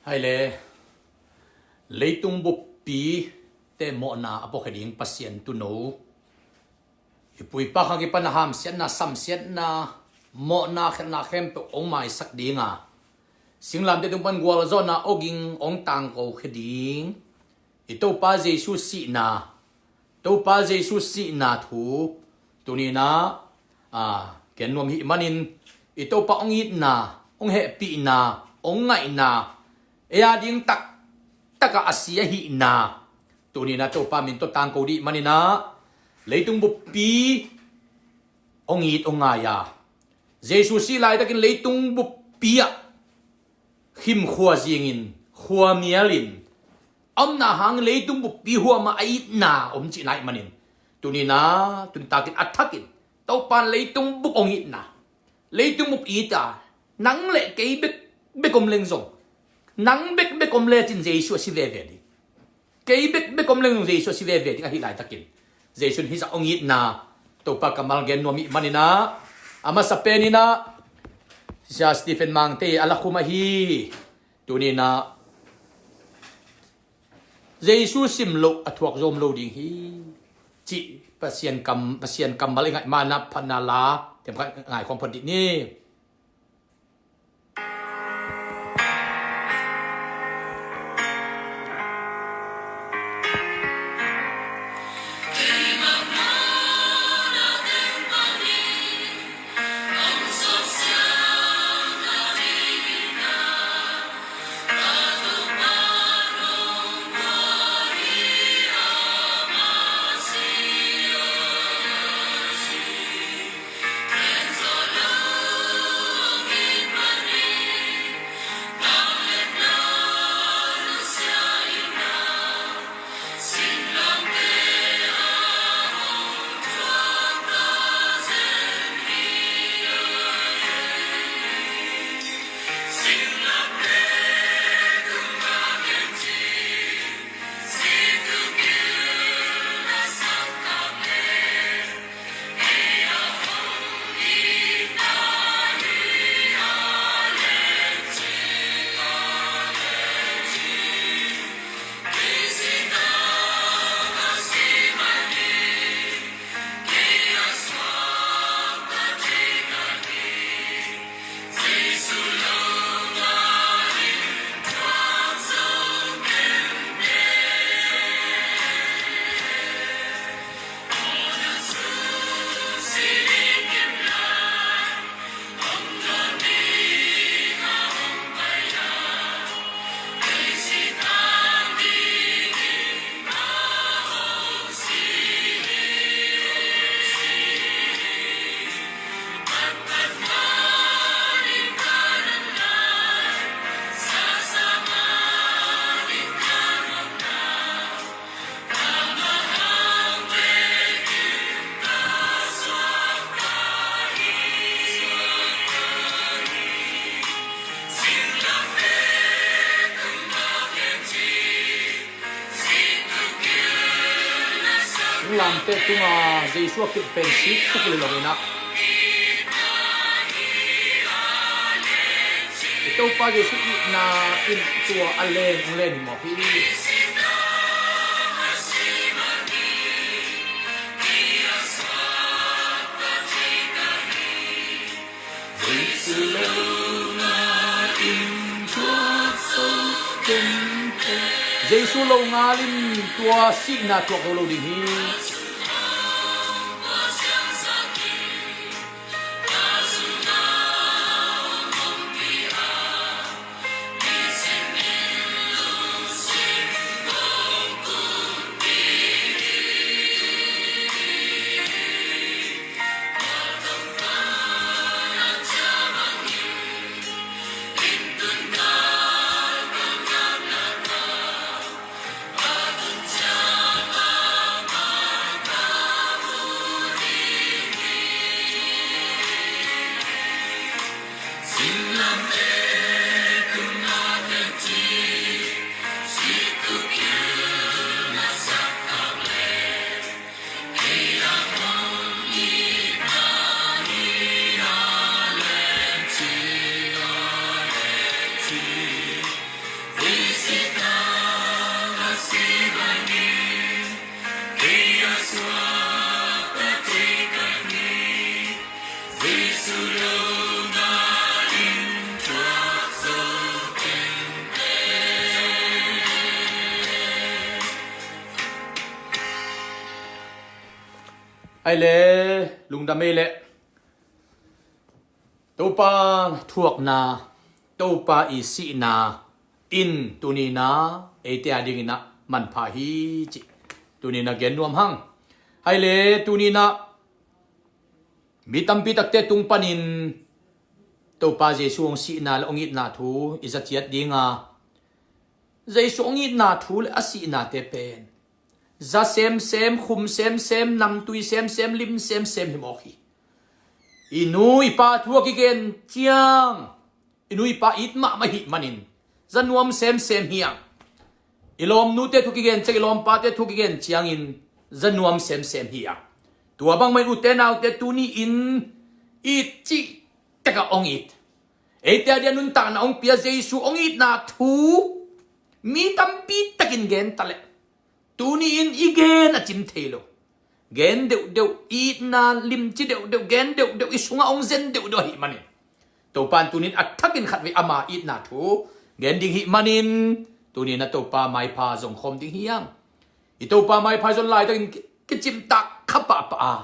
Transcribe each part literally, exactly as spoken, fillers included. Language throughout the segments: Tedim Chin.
Hai le, leitung buppi te mawhna a puakhia ding Pasian tuuno, i pu i pa khang kipan a hamsiatna, samsiatna, mawhna, khelhna khempeuh hong maisak ding a, singlamteh tung pan gualzawhna awging hong tangkokhia ding i Topa Jesu sihna, Topa Jesu sihna thu tuni-in ah, a, gen nuam i hih manin, i Topa hong itna, hong hehpihna, hong ngaihna, ei a ding taktak a a si ahihna, tuni-in ah Topa min tawh tangko ding i hih manin ah, leitung buppi hong it hong ngai a, Jesu sih laitakin leitung buppi ah khimkhua zingin, khuamialin, a omna hang leitung buppi huam ah a itna om cihna i hih manin, tuni-in ah, tuni takin a thakin, Topa in leitung bup hong itna, leitung bup it a, nang le kei bekbek om leng zong, nang bekbek om lecin Jesu a si veve ding. Kei bekbek om leng zong Jesu a si veve ding ahih laitakin, Jesu in hih zah hong itna Topa kammal gen nuam i hih manin ah, a masa penin ah, Sia Stephen Mangte a lakhum ahi, tuni-in ah, Jesu sim loh a thuak zo om lo ding hi, cih Pasian kam, Pasian kammal i ngaih ma-in ah phatna la, themkhat ngaikhawm phot dih ni. Singlamteh tungah Jesu a kilh pen sik tuk lel lo-in ah, i Topa Jesu itna in tua a len hong len hi mawk hi. Jesu lo ngalin tua sihna thuak zo lo ding hi. Ei le, lungdam ei le. Topa thuakna, Topa i sihna in tuni-in ah eite a dingin ah manpha hi cih tuni-in ah gen nuam hang. Ei le, tuni-in ah mi tampi takte tung panin Topa Jesu hong sihna le hong itna thu i za ciat ding a, Jesu hong itna thu le a sihnate pen za semsem, khum semsem, namtui semsem, lim semsem hi mawk hi. I nu i pa thu a kigen ciang, i nu i pa it mahmah ahih manin za nuam semsem hi hang. I lawmnute thu kigen ciang, i lawmpate thu kigen ciangin za nuam semsem hi hang. Tua bangmah in ute naute, tuni-in it cih tek a hong it, eite a dingin nuntakna hong pia Jesu hong itna thu mi tampi takin gen ta leh, tuni-in i gen a cim thei lo. Gen deuhdeuh, itna limci deuhdeuh, gen deuhdeuh, i sungah hong zen deuhdeuh ahih manin, Topa in tuni-in a thakin khatvei ama itna thu gen ding hih manin, tuni-in ah Topa maipha zong khawm ding hi hang. I Topa maipha zon laitakin ki-, kicimtak kha pahpah a,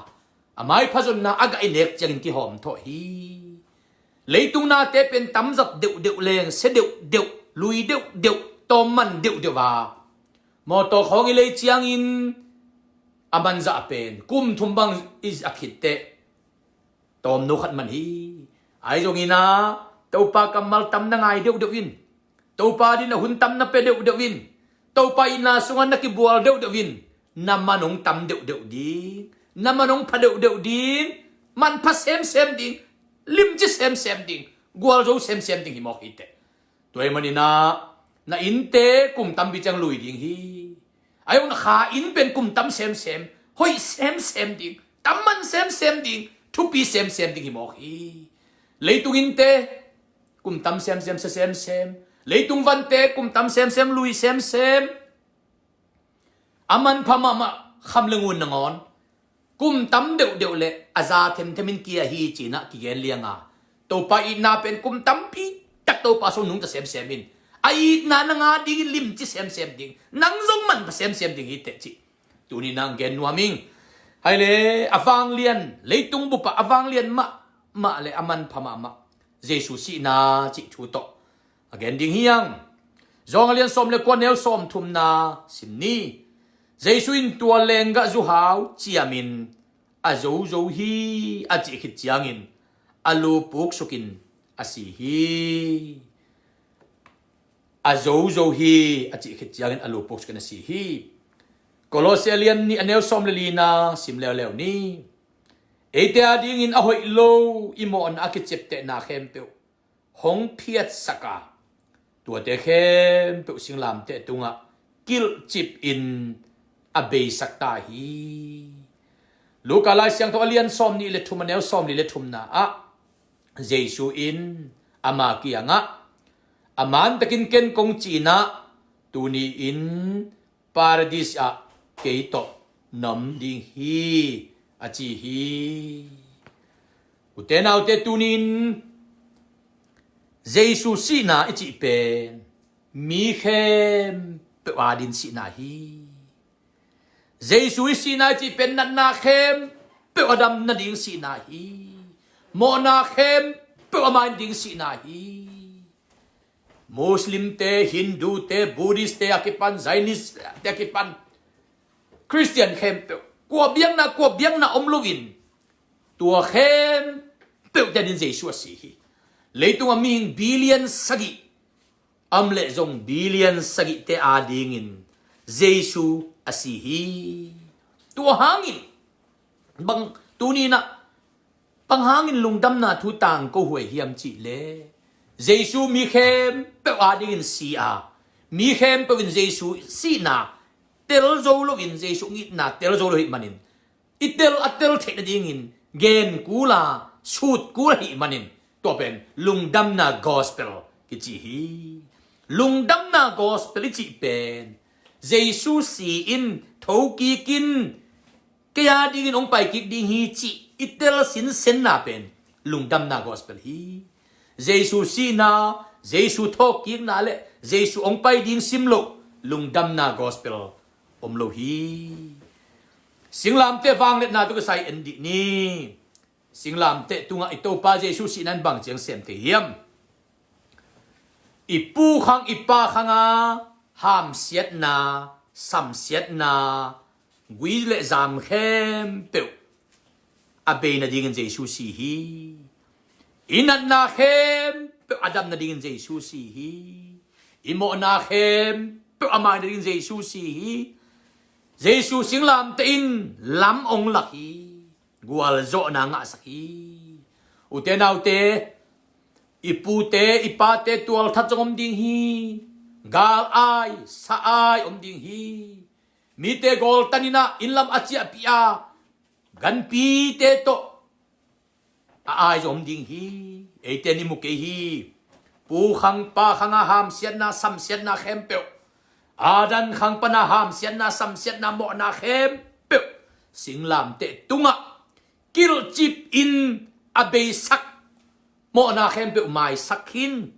a maipha zonna a gah i nek ciangin kihawm thawh hi. Leitung nate pen tamzat deuhdeuh, lengsia deuhdeuh, lui deuhdeuh, tawmman deuhdeuh a, mawtaw khawng i lei ciangin a manzah pen kum thum bang i a khit teh tawmno khat man hi. Ahi zongin ah Topa kammal tam na ngai deuhdeuh in, Topa dingin a hun tam na pia deuhdeuh in, Topa itna sungah na kibual deuhdeuh in, na man hong tam deuhdeuh ding, na man hong pha deuhdeuh ding, manpha semsem ding, limci semsem ding, gualzo semsem ding hi mawk hi teh. Tua ahih manin ah na innte kum tampi ciang lui ding hi. Ahi zongin ah kha inn pen kum tam semsem, hoih semsem ding, tam man semsem ding, thupi semsem ding hi mawk hi. Leitung innte kum tam semsem, sia semsem, leitung vante kum tam semsem, lui semsem, a manpha mahmah kham le ngun nangawn kum tam deuhdeuh le a za themthemin kia hi ci-in ah kigen liang a, Topa itna pen kum tampi tak Topa sung nungta semsem in, a itna nang a dingin limci semsem ding, nang zong manpha semsem ding hi teh cih tuni-in ah gen nuam ing. Ei le, a vanglian, leitung bup ah a vanglian mahmah le a manpha mahmah Jesu sihna cih thu tawh a gen ding hi hang. John a lian sawm le kua, neu sawm thumna sim ni. Jesu in tua lenggah zuhau ciamin, "A zozo hi," a cih khit ciangin a lu puksukin a si hi. "A zozo hi," a cih khit ciangin a lu puksukin a si hi. Kolose a lian nih a neu sawm le lina sim leuleu ni. Eite a dingin a hoih lo i mawhna a kiciaptehna khempeuh hong phiatsak a, tuate khempeuh singlamteh tungah kilhcip in a beisak ta hi. Luka Lai Siangtho a lian sawm nih le thum a neu sawm li le thumna ah Jesu in ama kiangah, "A mantakin ken kong ci-in ah, tuni-in Paradis ah kei tawh na om ding hi," a ci hi. Ute naute, tuni-in Jesu sihna i cih pen mi khempeuh a ding sihna hi. Jesu i sihna i cih pen natna khempeuh a dam nading sihna hi. Mawhna khempeuh a man ding sihna hi. Muslimte, Hindute, Buddhistte a kipan, Zionistte a kipan, Khristian khempeuh, kua biakna, kua biakna om loin, tua khempeuhte adingin Jesu a si hi. Leitungah mihing billion sagih a om leh zong billion sagihte adingin Jesu a si hi. Tua hangin bang tuni-in ah bang hangin lungdamna thu tangko huai hiam cih leh, Jesu mi khempeuh adingin si a, mi khempeuh in Jesu sihna tel zo loin, Jesu hong itna tel zo lo ahih manin, i tel a tel theih nadingin gen kul a, sut kul ahih manin, tua pen lungdamna gospel kici hi. Lungdamna gospel i cih pen Jesu si in, thokik in, kei adingin hong paikik ding hi cih i tel sinsenna pen lungdamna gospel hi. Jesu sihna, Jesu thawhkikna le Jesu hong pai ding sim loh lungdamna gospel om lo hi. Singlamteh vangliatna tawh kisai en dih ni. Singlamteh tungah i Topa Jesuh sihna in bang ciang sem thei hiam? I pu khang i pa khanga hamsiatna, samsiatna, gui le zam khempeuh a bei nadingin Jesuh si hi. I natna khempeuh a dam nadingin Jesuh si hi. I mawhna khempeuh a mai nadingin Jesuh si hi. Jesuh singlamteh in lam ong lak hi. Gualzawhna ngahsak hi. Ute naute, i pute i pate tualthat zong om ding hi. Gal ai sa ai om ding hi. Mite gawltaninah innlam a ciahpih a ganpite tawh a ai zong om ding hi. Eite ni mu kei hi. Pu khang pa khanga hamsiatna samsiatna khempeuh, Adam khang pana hamsiatna samsiatna mawhna khempeuh singlamteh tungah kilhcip in a beisak, mawhna khempeuh maisak khin,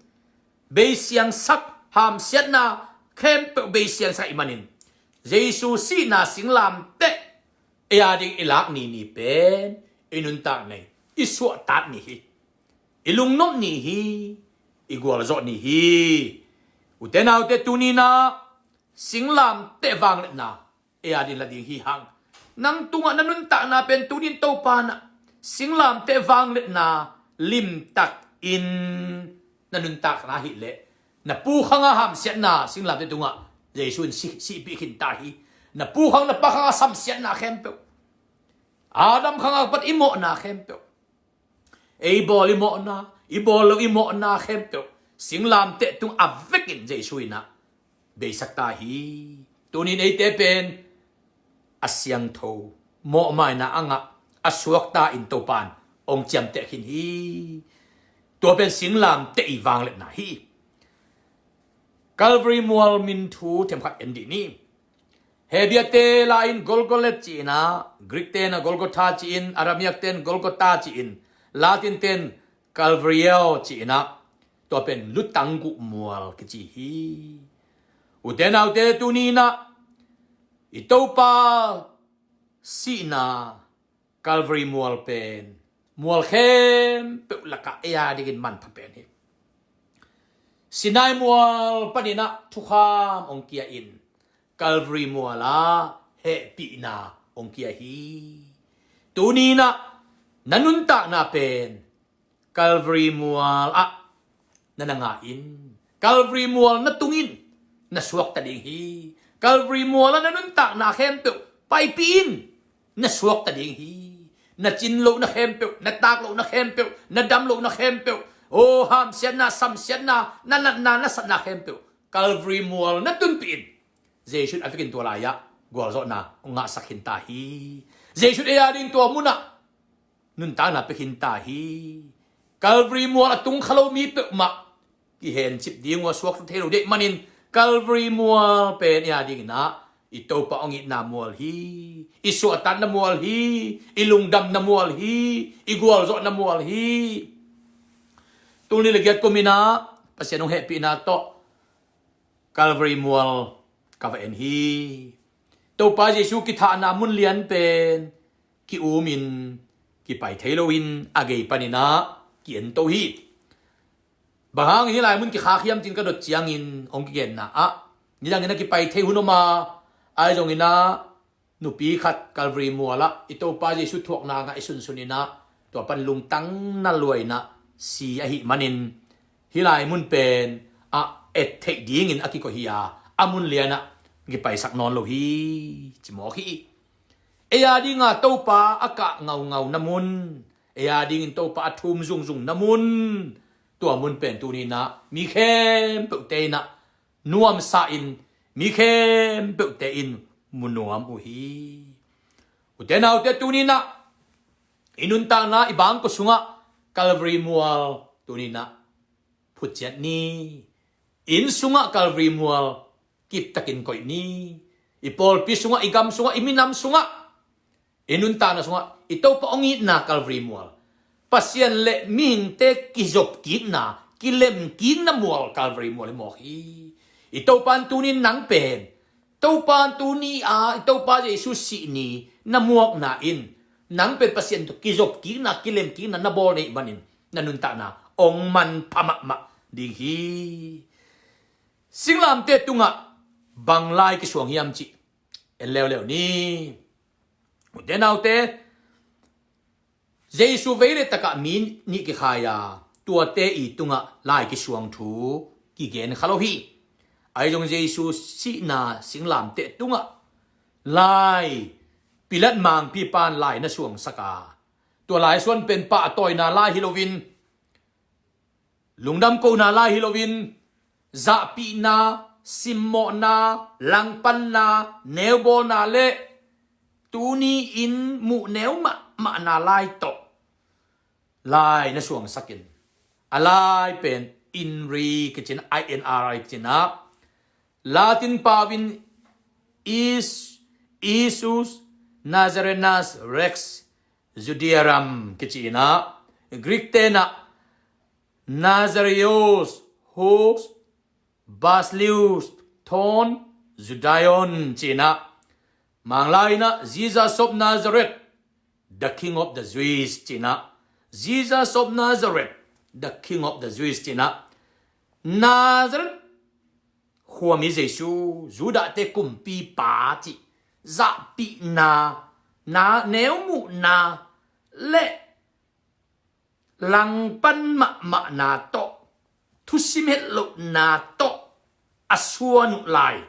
beisiangsak, hamsiatna khempeuh beisiangsak i manin Jesuh sihna singlamteh ei a ding i lak ni ni pen i nuntak ni, i suahtak ni hi. I lungnop ni hi. I gualzawh ni hi. Ute naute, tuninah singlamteh vangliatna ei a ding la ding hi hang. Nang tungah na nuntakna pen tunin Topa nah singlamteh vangliatna limtakin na nuntakna hileh na pu khanga hamsiatna singlamteh tungah Jesuh in si, sihpih khinta hi. Na pu khang na pa khanga samsiatna khempeuh, Adam khanga pat i mawhna khempeuh, ei bawl i mawhna, i bawl lo i mawhna khempeuh singlamteh tung a vekin Jesuh inah beisakta hi. Tunin eite pen a siangtho mawhmaina a ngah a suakta in Topan ong ciamteh khin hi. Tua pen singlamteh i vangliatna hi. Calvary mual min thu themkhat en dih ni. Hebia te la-in Golgolet ci-inah, Greek ten a Golgotha ci-in, Aramaic ten Golgotha ci-in, Latin ten Calvario ci-inah, tua pen lutang guh mual kici hi. Ute naute, tuninah i Topa sihna Calvary mual pen mual khempeuh lakah ei a dingin manpha pen hi. Sinai mual paninah thukham ong kia in Calvary mualah hehpihna ong kia hi. Tuninah na nuntakna pen Calvary mual ah na na ngah in, Calvary mual na tungin na suakta ding hi. Calvary mual ah na nuntakna khempeuh paipih in, na suakta ding hi. Na cin lohna khempeuh, na tak lohna khempeuh, na dam lohna khempeuh, aw, hamsiatna, samsiatna, na natna, na satna khempeuh Calvary mual na tunpih in. Jesuh in a vekin tua lai-ah gualzawhna ngahsak khinta hi. Jesuh in ei a ding tua munah nuntakna pia khinta hi. Calvary mual a tung kha lo mi peuhmah kihencip ding uh a suakta thei lo deih manin Calvary mual pen ei a dinginah i Topa ong itna mual hi. I suahtakna mual hi. I lungdamna mual hi. I gualzawhna mual hi. Tul nih le giat kuminah Pasian ong hehpihna tawh Calvary mual ka va en hi. Topa Jesuh kithahna mun lian pen ki-umin kipai thei loin a gei paninah ki-en to hi. Bang hang hih lai mun kikhak hiam cin ka dot ciangin hong kigenna ah nidangin a kipai thei hun om a, ahi zonginah nupi khat Calvary mualah i Topa Jesuh thuakna ngah i sunsuninah tua pan lungtang na luainah si ahih manin hih lai mun pen a et theih dingin a kikoih hi a, a mun lianah kipaisak nawn lo hi. Cimawk hi. Ei a dinga Topa a kah ngaungau na mun, ei a dingin Topa a thum zungzung na mun, tua mun pen tuninah mi khempeuhte inah nuamsa in mi khempeuhte in mu nuam uh hi. Ute naute, tuninah i nuntakna i bangkua sungah Calvary mual tuninah phutciat ni. Inn sungah Calvary mual kiptakin koih ni. I pawlpi sungah, i gam sungah, i minam sungah, i nuntakna sungah i Topa ong itna Calvary mual, Pasian le mihingte kizopkikna, kilemkikna mual Calvary mual hi mawk hi. I Topa in tunin nang pen Topa tuni a, Topa Jesu sih ni na muakna in nang pen Pasian tawh kizop kikna, kilem kikna na bawl na hih manin na nuntakna hong manpha mahmah ding hi. Singlamteh tungah bang lai kisuang hiam cih en leuleu ni. Ute naute, Jesu vei le takah mi nih kikhai a, tuate i tungah lai kisuang thu kigen kha lo hi. Ahi zong Jesu sihna singlamteh tungah lai, Pilat mangpipa in lai na suangsak a, tua lai suan pen pahtawina lai hi loin, lungdam kohna lai hi loin, zahpihna, simmawhna, langpanna, neubawlna le tuni in muh neu mahmahna lai tawh lai na suangsak in, a lai pen INRI kici-in, I N R I kici-in ah, Latin pau in Is, Iesous Nazarenus Rex Judaeorum kici-in ah, Greek te in ah Nazarios hos Basilius Ton Judaion ci-in ah, Manglai in ah Jesus of Nazareth, the King of the Jews ci-in ah, Jesus of Nazareth, the King of the Jews ci-in ah, Nazareth khuami Jesu, Judahte kumpipa cih zahpihna, na, neumuhna le langpan mahmahna tawh, thusim hetlohna tawh a suan uh lai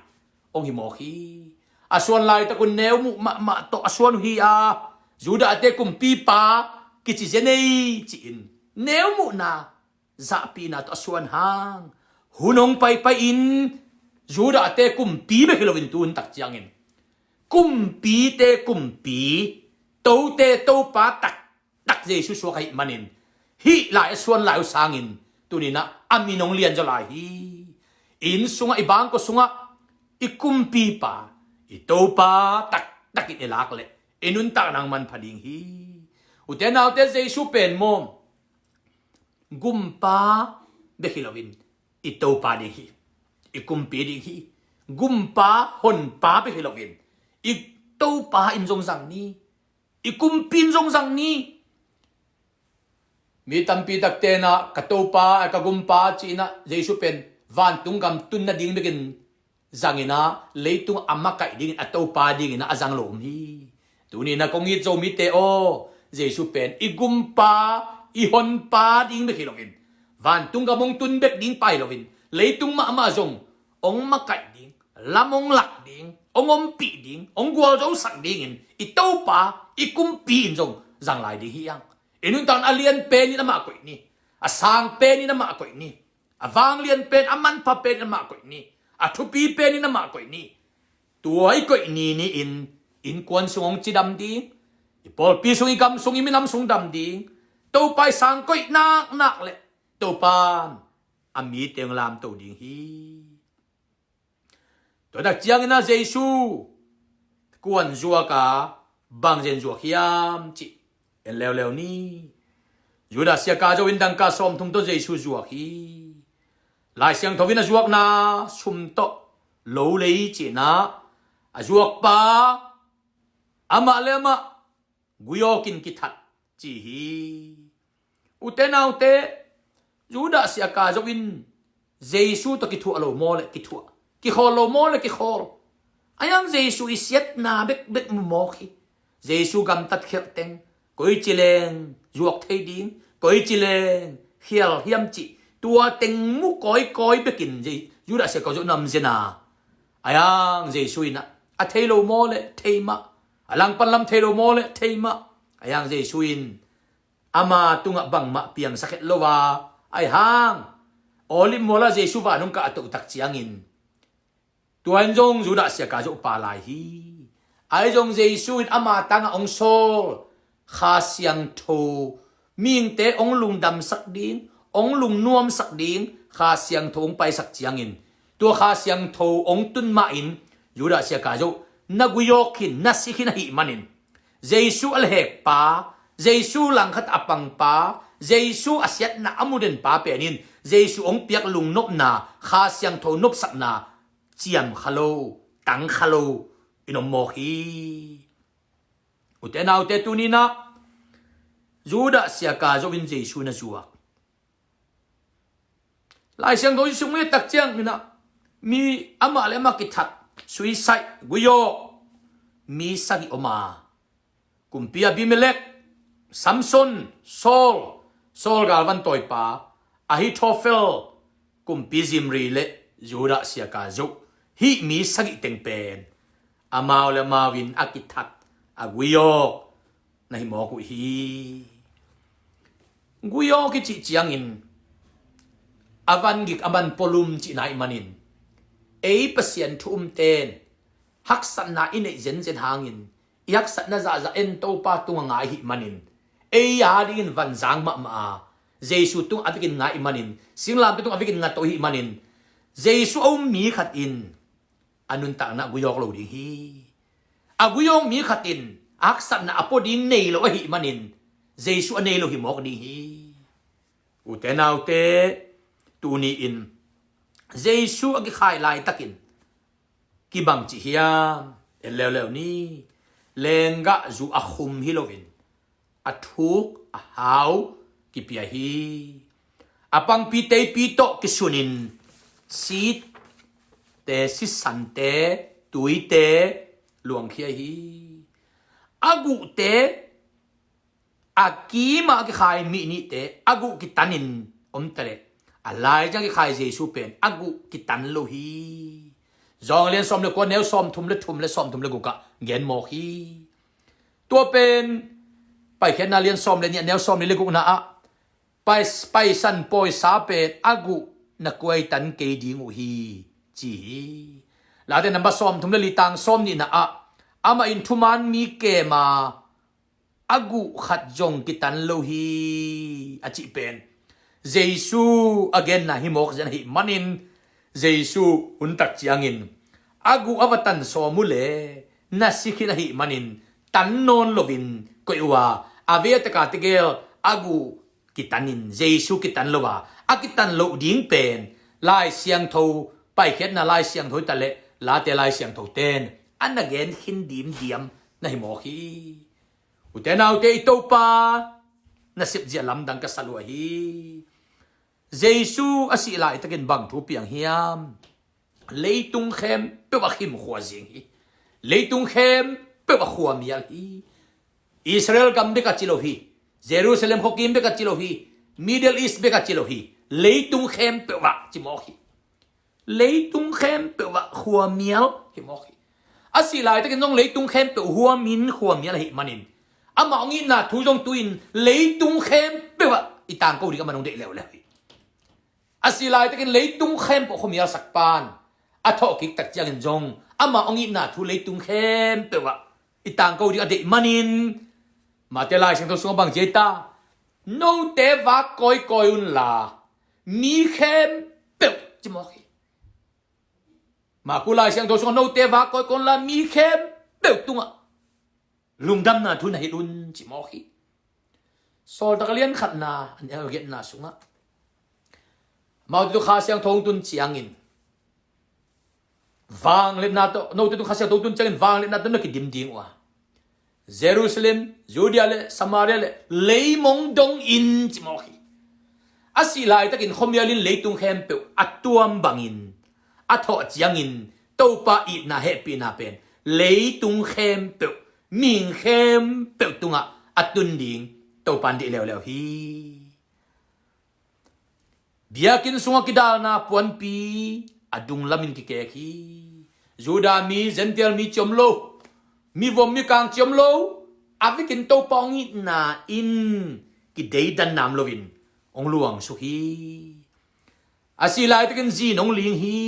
hong hi mawk hi. A suan laitak un neumuh mahmah tawh a suan uh hi a, Judahte kumpipa kici zen ei ci-in neumuhna, zahpihna tawh a suan hang, hun hong paipai in, Judahte kumpi bek hi loin tu hun tak ciangin kumpite kumpi, tote Topa taktak Jesu suak ahih manin, hih lai a suan lai uh sangin tuni in ah a min hong lianzaw lai hi. Inn sungah, i bangkua sungah i kumpipa, i Topa taktak in i lak leh i nuntakna hong manpha ding hi. Ute naute, Jesu pen maw, gumpa bek hi loin i Topa ding hi. I kumpi ding hi. Gumpa, honpa bek hi loin i Topa in zong zang ni. I kumpi in zong zang ni. Mi tampi takte in ah ka Topa, ka gumpa ci-in ah Jesu pen vantung gam tun nading bekin zang in ah, leitung a makaih dingin, a Topa dingin ah a zang lo om hi. Tuni in ah kong it Zomite aw, Jesu pen i gumpa, i honpa ding bek hi loin, vantung gam hong tun bek ding pa hi loin, leitung mahmah zong hong makaih ding, lam hong lak ding, hong ompih ding, hong gualzosak dingin i Topa, i kumpi in zong zang lai ding hi hang. I nuntakna a lian pen in amah koih ni. A sang pen in amah koih ni. A vanglian pen, a manpha pen in amah koih ni. A thupi pen in amah koih ni. Tua i koih ni ni-in innkuan sung hong cidam ding, i pawlpi sung, i gam sung, i minam sung dam ding. Topa i sang koih naknak le Topa in a mite hong lamto ding hi. Tua tak ciangin ah Jesu kuan zuak a, bang zen zuak hiam cih en leuleu ni. Judah siaka zo in dangka sawmthum tawh Jesu zuak hi. Lai Siangtho in a zuakna sum tawh lo lei ci-in ah, a zuakpa amah le amah guiawk in kithat ci hi. Ute naute, Judah siaka zo in Jesu tawh kithuah lo maw le kithuah, kikhawl lo maw le kikhawl. Ahi hang Jesu i siatna bekbek mu mawk hi. Jesu gamtat khialh teng, koici leng zuak thei ding, koici leng khial hiam cih, tua teng mu kawikawi bekin Je-, Judah siaka zo nam zen a. Ahi hang Jesu in ah, a thei lo maw le thei mah, a langpan lam thei lo maw le thei mah. Ahi hang Jesu in ama tungah bangmah piangsak het lo a, ahi hang Olive mual ah Jesu van hong kah a toh tak ciangin, tua in zong Judah siaka zo pa lai hi. Ahi zong Jesu in ama tangah hong sawl Kha Siangtho, mihingte hong lungdamsak ding, hong lungnuamsak ding Kha Siangtho hong paisak ciangin, tua Kha Siangtho hong tun mahin Judah siaka zo na guiawk khin, na si khin ahih manin, Jesu a lehekpa, Jesu langkhat a pangpa, Jesu a siatna a mudenpa pen in Jesu hong piak lungnopna, Kha Siangtho nopsakna ciam kha lo, tangkha lo in om mawk hi. Ute naute, tuni-in ah Judah siaka zo in Jesu na zuak. Lai Siangtho i sung i et tak ciangin ah mi amah le amah kithat, suicide, guiawk mi sagih om a, kumpi Abimelek, Samson, Saul, Saul galvan tawipa, Ahithofel, kumpi Zimri le Judah siaka zo, hih mi sagih teng pen amau le amau in a kithat, a guiawk na hi mawk uh hi. Guiawk i cih ciangin a van gik a man polum cihna ahih manin, ei Pasian thu umten haksatna i neih zenzen hangin i haksatna zahzah en Topa tungah ngai ahih manin, ei a dingin vanzang mahmah a, Jesu tungah a vekin ngai ahih manin, singlamteh tungah a vekin nga to ahih manin, Jesu a um mi khat in a nuntakna a guiawk lo ding hi. A guiawk mi khat in a haksatna a pua ding nei lo ahih manin, Jesu a nei lo hi mawk ding hi. Ute naute, tuni-in Jesu a kikhai laitakin kibang cih hiam? En leuleu ni. Lenggah zu a khum hi loin, a thuk a hau kipia hi. A pangpi teipi tawh kisunin, sitte, sisante, tuite luangkhia hi. A guhte, a kima a kikhai mi nihte a guh kitanin om taleh, a lai ciang kikhai Jesu pen a guh kitan lo hi. Zawng lian sawm le kua, neu sawm thum le thum le sawm thum le guk ah gen mawk hi. Tua pen Paikhiatna lian sawm le nih, neu sawm nih le gukna ah, pai, paisan pawisa pen a guh na kuaitan kei ding uh hi, ci hi. Late namba sawm thum le li, tang sawm nihna ah, amah in thuman mi kem a, a guh khat zong kitan lo hi, a cih pen Jesu a genna hi mawk zen ahih manin, Jesu hun tak ciangin a guh a va tan sawm uh leh na si khin ahih manin, tan nawn loin koih uh a, a vei a taka tegel a guh kitanin, Jesu kitan lo a, a kitan loh ding pen Lai Siangtho, Paikhiatna Lai Siangtho hi taleh Late Lai Siangtho ten a na gen khin dimdiam na hi mawk hi. Ute naute, i Topa nasep zia lamdang ka sa lua hi. Jesu a sih laitakin bang thu piang hiam? Leitung khempeuh ah khimkhua zing hi. Leitung khempeuh ah khuamial hi. Israel gam bek ah ci lo hi. Jerusalem khuakim bek ah ci lo hi. Middle East bek ah ci lo hi. Leitung khempeuh ah ci mawk hi. Leitung khempeuh ah khuamial hi mawk hi. A sih laitakin zong leitung khempeuh huamin khuamial ahih manin, amah hong itna thu zong tu-in leitung khempeuh ah i tangko ding amah hong deih leuleu hi. A sih laitakin leitung khempeuh khuamialsak pan a thawhkik tak ciangin zong amah hong itna thu leitung khempeuh ah i tangko ding a deih manin, Mate Lai Siangtho sungah bang ci ei ta? Note vak kawikawi unla mi khempeuh ci mawk hi. Maku Lai Siangtho sungah note vak kawikawi unla mi khempeuh tungah lungdamna thu na hilh un ci mawk hi. Sawltak lian khatna, a neu giatna sungah, amaute tungah Kha Siangtho hong tun ciangin, vangliatna tawh, note tungah Kha Siangtho hong tun ciangin vangliatna tawh na kidim ding uh a, Jerusalem, Judea le Samaria le leimong dongin ci mawk hi. A sih laitakin khuamial in leitung khempeuh a tuam bangin a thawh ciangin, Topa itna hehpihna pen leitung khempeuh, mihing khempeuh tungah a tun ding Topa in deih leuleu hi. Biakinn sungah kidalna puanpi a dunglamin kikek hi. Judah mi, Gentile mi ci om lo, mivom mikang ci om lo, a vekin Topa hong itna in kideidan nam loin hong luangsuk hi. A sih laitakin zin hong ling hi.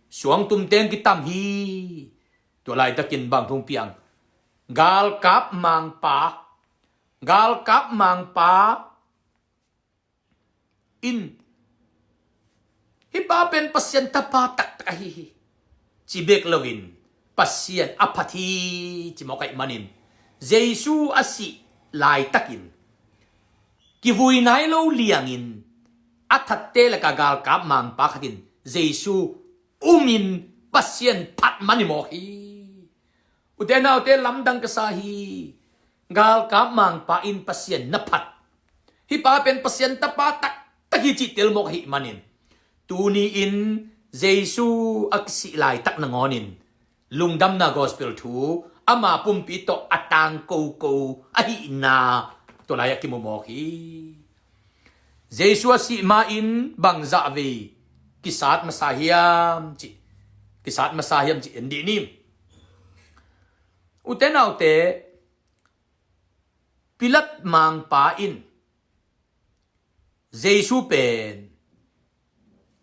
Suangtum teng kitam hi. Tua laitakin bang thu hong piang? Galkap mangpa, galkap mangpa in, hih pa pen Pasian tapa taktak ahi hi, ci bek loin, Pasian a phat hi ci mawk ahih manin, Jesu a sih laitakin kivui nai lo liangin a thatte lakah galkap mangpa khatin Jesu umin Pasian phat man hi mawk hi. Ute naute, lamdang ka sa hi. Galkap mangpa in Pasian na phat. Hih pa pen Pasian tapa taktak hi cih tel mawk ahih manin, tuni-in Jesu a kisih laitak nangawnin lungdamna gospel thu ama pumpi tawh a tangkoko ahihna tua lai-ah kimu mawk hi. Jesu a sih ma-in bangzah vei kisat masa hiam cih, kisat masa hiam cih en dih ni. Ute naute, Pilat mangpa in Jesu pen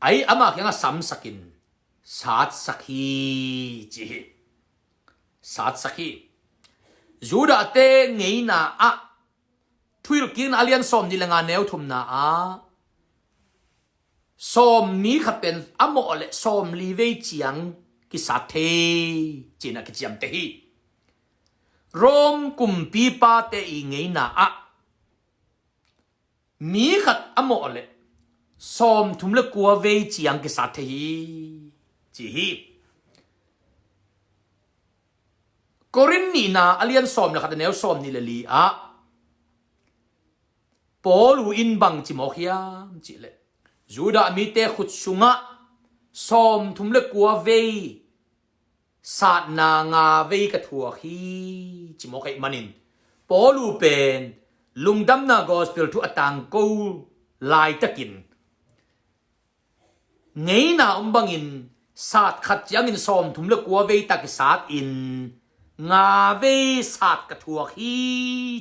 ai ama kiangah samsakin satsak hi ci hi. Satsak hi. Judahte ngeina ah, Thuhilhkikna a lian sawmnih le nga neu thumna ah, sawm mi khat pen a mawh leh sawmli vei ciang kisat thei ci-in a kiciamteh hi. Rom kumpipate i ngeina ah mi khat a mawh leh sawmthum le kua vei ciang kisat thei hi ci hi. Korin nihna a lian sawm le khat a neu sawmnih le li ah Paul in bang ci mawk hiam cih leh, Judah mite khut sungah sawmthum le kua vei satna nga vei ka thuak hi ci mawk ahih manin, Paul pen lungdamna gospel thu a tangko laitakin ngeina om bangin sat khat ciangin sawmthum le kua vei tak i sat in, nga vei sat ka thuak hi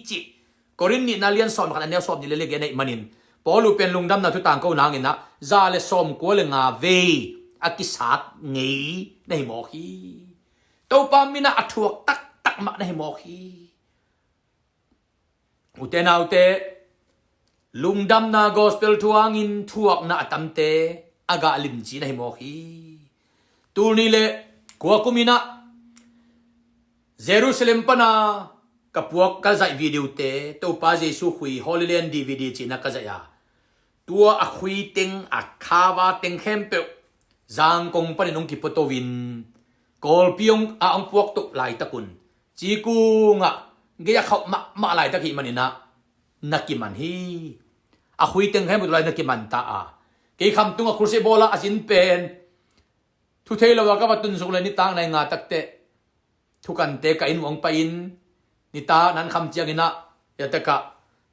cih Korin nihna lian sawm le khat a neu sawmnih le li gen ahih manin, Paul pen lungdamna thu tangko nangin ah za le sawmkua le nga vei a kisat ngei na hi mawk hi. Topa min ah a thuak taktak mah na hi mawk hi. Ute naute, lungdamna gospel thu hangin thuakna a tamte a gah limci na hi mawk hi. Tul nih le kua kum in ah Jerusalem pana ka puak ka zaih video te, Topa Jesu khui Holy Land D V D ci-in ah ka zaih a, tua a khui teng, a cover teng khempeuh Zangkong panin hong kipuato-in, Kawlpi hong, a hong puakto laitak un, Cikung ah gei a khauh mahmah laitak ahih manin ah na kiman hi. A khui teng khempeuh tua lai na kiman ta a, kei khamtung a crusade bawl a a zin pen thu thei lo a ka va tun suk le nitak nai nga takteh thukante ka inn uh hong pai-in, nitak nan kham ciangin ah, ya tekah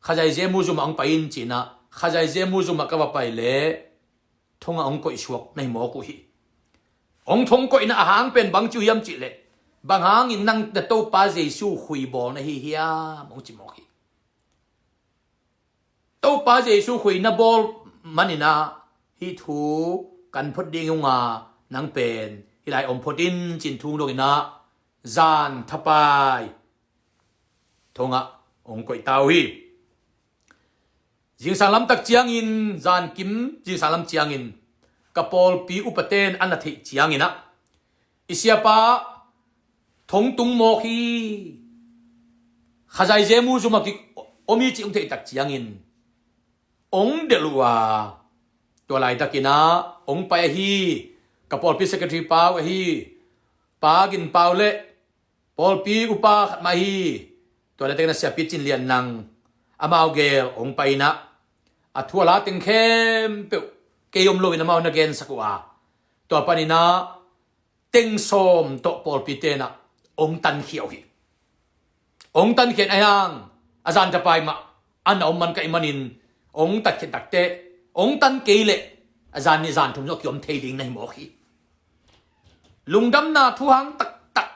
Khazaize Museum ah hong pai in ci-in ah, Khazaize Museum ah ka va pai leh thong ah hong koihsuak na hi mawk uh hi. Hong thong koihna a hang pen bang ci uh hiam cih leh, bang hangin nang na Topa Jesu khui bawl na hi hiam, hong ci mawk hi. Topa Jesu khui na bawl manin ah hih thu kan phot ding hi ung a, nang pen hih lai om phot in ci-in thu hong dong in ah, zan thapai thong ah hong koih ta uh hi. Zingsang lamtak ciangin, zankim zingsang lam ciangin ka pawlpi upaten a na theih ciangin ah, i siapa thong tung mawk hi, Khazaize Museum ah ki om hi cih hong theih tak ciangin hong delh uh a, tua laitakin ah hong pai ahi, ka pawlpi secretary pa uh ahi Pa Gin Pau le pawlpi upa khat mah hi. Tua laitakin ah Siapi Cin Lian Nang, amau gel hong pai in ah, a thu a la teng khempeuh kei om loin amau na gensak uh a, tua panin ah teng sawm tawh pawlpite in ah hong tankhia uh hi. Hong tankhia in ah, a zan thapai mah a na om man ka hih manin, hong tankhia takteh, hong tan kei leh a zan nih zan thum zong a kiom thei ding na hi mawk hi. Lungdamna thu hang taktak,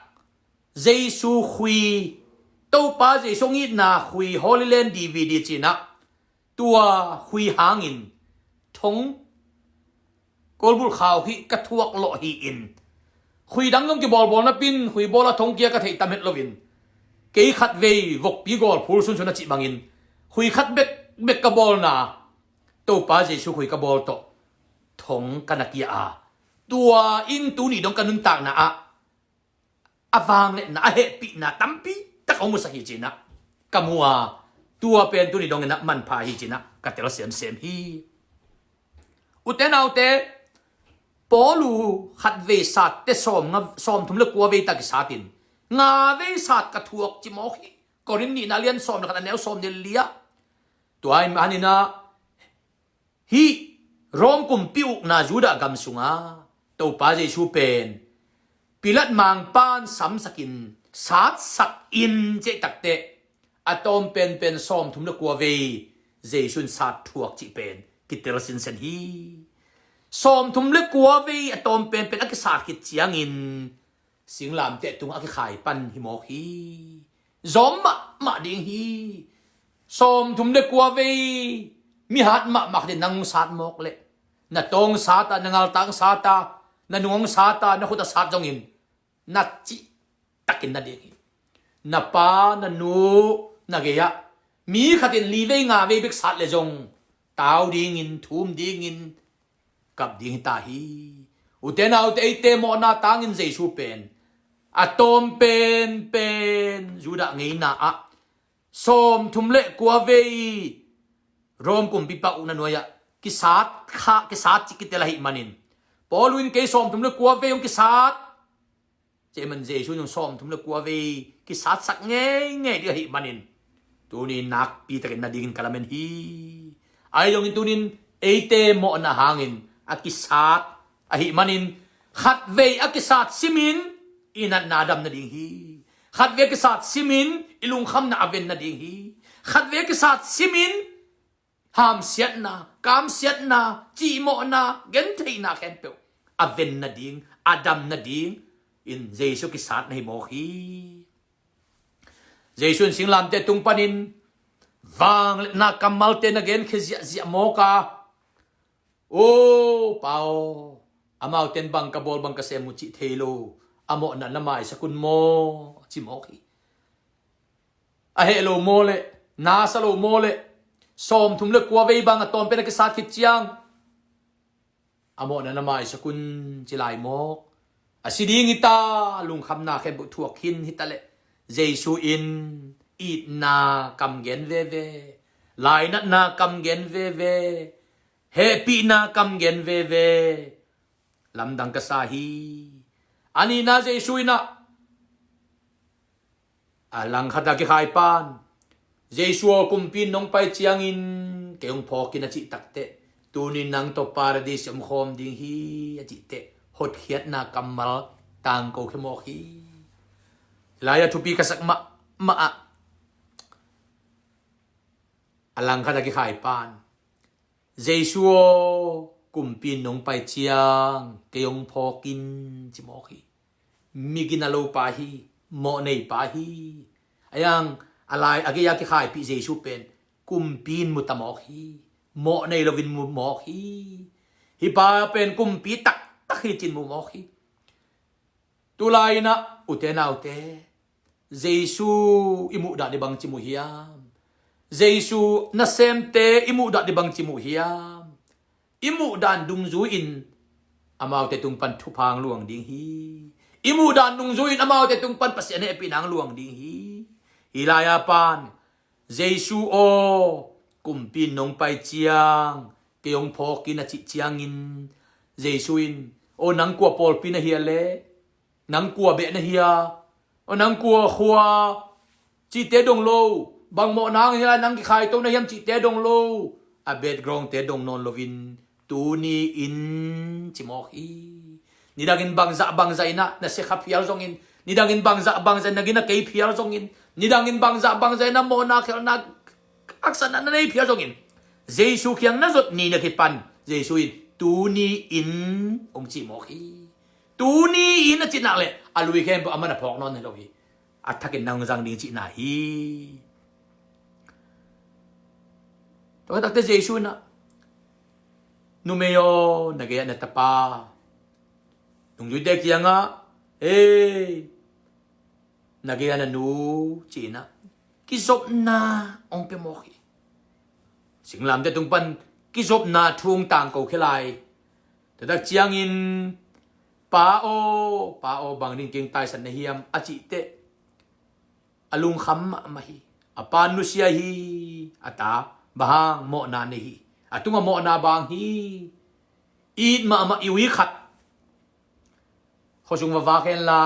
Jesu khui, Topa Jesu hong itna khui Holy Land D V D ci-in ah, tua khui hangin thong, Kawlbulh khau hih ka thuak lawh hi-in, khui dang zong kibawlbawl napi-in khui bawl a thong kia ka theih tam het loin, kei khatvei vokpi gawl phul sunsun a cih bangin khui khat bekbek ka bawlna, Topa Jesu khui ka bawl tawh thong ka na kia a, tua in tuni dong ka nuntakna ah a vangliatna, a hehpihna tampi tak hong musak hi ci-in ah ka mu a, tua pen tuni dongin ah manpha hi ci-in ah ka tel semsem hi. Ute naute, Paulu khatvei sat te sawm nga, sawmthum le kua vei ta kisat in, nga vei sat ka thuak ci mawk hi. Korin nihna lian sawm le khat a neu sawm le li ah. Tua ahih manin ah, hih Rom kumpi ukna Judah gam sunga Topa Jesu pen Pilat mangpan samsakin satsak in cih takteh, a tawm penpen sawmthum le kua vei Jesu in sat thuak cih pen kitel sinsen hi. Sawmthum le kua vei a tawm penpen a kisat khit ciangin singlamteh tungah a kikhai pan hi mawk hi. Zawm mahmah ding hi. Sawmthum le kua vei mi hat mahmah khat in nang hong sat mawk leh, na tawng sat a, na ngaltang sat a, na nung hong sat a, na khut a sat zongin na cihtakin na ding hi. Na pa, na nu, na gei-ah mi khat in li vei nga vei bek sat leh zong tau dingin, thum dingin, kap ding hi ta hi. Ute naute, eite mawhna tangin Jesu pen a tawm penpen Judah ngeina ah sawmthum le kua vei Rom kumpipa ukna nuai-ah kisat kha, kisat cih kitel ahih manin, Paulu in kei sawmthum le kua vei hong kisat cih man Jesu in sawmthum le kua vei kisatsak ngeingei ding ahih manin, tuni nakpi takin na dingin ka lamen hi. Ahi zongin tunin eite mawhna hangin a kisat ahih manin, khatvei a kisat simin i natna a dam nading hi. Khatvei a kisat simin i lungkhamna a ven nading hi. Khatvei a kisat simin hamsiatna, kamsiatna, cihmawhna, gentheihna khempeuh a ven nading, a dam nading in Jesu kisat na hi mawk hi. Jesu in singlamteh tung panin vangliatna kammalte na genkhia ziahziah mawk a, "O Pa aw, amaute in bang ka bawl bang ka sem uh cih thei lo, a mawhna na maisak un maw," ci mawk hi. A heh lo maw leh, na sa lo maw leh, sawmthum le kua vei bang a tawm pen a kisat khit ciang, "A mawhna na maisak un," ci lai mawk. A si ding hi ta, lungkhamna khempeuh thuak khin hi ta leh, Jesu in itna kam gen veve, lainatna kam gen veve, hehpihna kam gen veve lamdang ka sa hi. A nihna Jesu in ah, a langkhat a kikhai pan, "Jesu aw, kumpi in nong pai ciangin kei hong phawk in," a cih takteh, "Tuni nang tawh Paradis i om khawm ding hi," a cih teh, hotkhiatna kammal tangko khia mawk hi. Lai-ah thupi ka sak mahmah ah, a langkhat a kikhai pan, "Jesu aw, kumpi in nong pai ciang kei hong phawk in," ci mawk hi. Migina lo pa hi, mawhnei pa hi. A yang a lai a gei-a kikhaipih Jesu pen kumpi in mu ta mawk hi. Mawhnei loin mu mawk hi. Hih pa pen kumpi taktak hi ci-in mu mawk hi. Tulai-in ah, ute naute, Jesu i muhdan i bangci mu hiam? Jesu nasemte i muhdan i bangci mu hiam? I muhdan dungzui-in amaute tung pan thupha hong luang ding hi. I muhdan dungzui-in amaute tung pan Pasian hehpihna hong luang ding hi. Hih lai-a pan, "Jesu aw, kumpi in nong pai ciang kei hong phawk in," a cih ciangin, Jesu in, "Aw, nang kua pawlpi na hia leh? Nang kua beh na hia? Aw, nang kua khua?" cihte dong lo. Bang mawhna hang hia nang kikhaito na hiam cihte dong lo. A background-te dong nawn loin, "Tuni in," ci mawk hi. Nidangin bangzah bangzah in ah na siakha phial zongin, nidangin bangzah bangzah in na gina kei phial zongin, nidangin bangzah bangzah in ah mawhna khelhna haksatna na nei phial zongin, Jesu kiang na zot ni na kipan Jesu in, "Tuni in," hong ci mawk hi. "Tuni in," a cih nak leh a lui khempeuh amah na phawk nawn hi lo hi. A thakin nang zang ding cihna hi. Tua takte Jesu in ah, "Numei aw, na gei-ah na tapa." Nungzuite kiangah, "Ei, na gei-ah na nu," ci-in ah kizopna hong pia mawk hi. Singlamteh tung pan kizopna thu hong tangko khia lai. Tua tak ciangin, "Pa aw, pa aw, bang ding kei hong taisan na hiam?" a cih teh, a lungkham mahmah hi. A pa nusia hi. A ta, bang hang, mawhna nei hi. A tungah mawhna bang hi. It mahmah i ui khat, Khuasung va vak henla,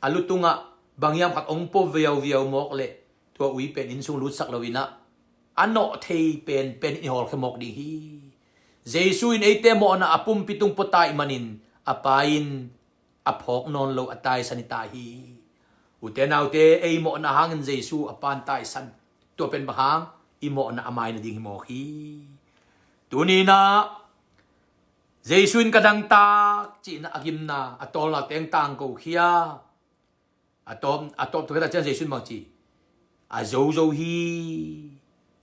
a lu tungah bang hiam khat hong pua viauviau mawk leh tua ui pen inn sung lutsak lo-in ah, a nawh thei penpen in i hawlkhia mawk ding hi. Jesu in eite mawhna a pumpi tung pua ta ahih manin a Pa in a phawk nawn lo a taisan hi ta hi. Ute naute, ei mawhna hangin Jesu a Pa in taisan. Tua pen bang hang? I mawhna a mai nading hi mawk hi. Tuni-in ah Jesu in ka dangtak ci-in ah a gimna, a tawlna teng tangkokhia. A tawp, a tawp tuk khit a ciang Jesu in bang ci? A zo zo hi,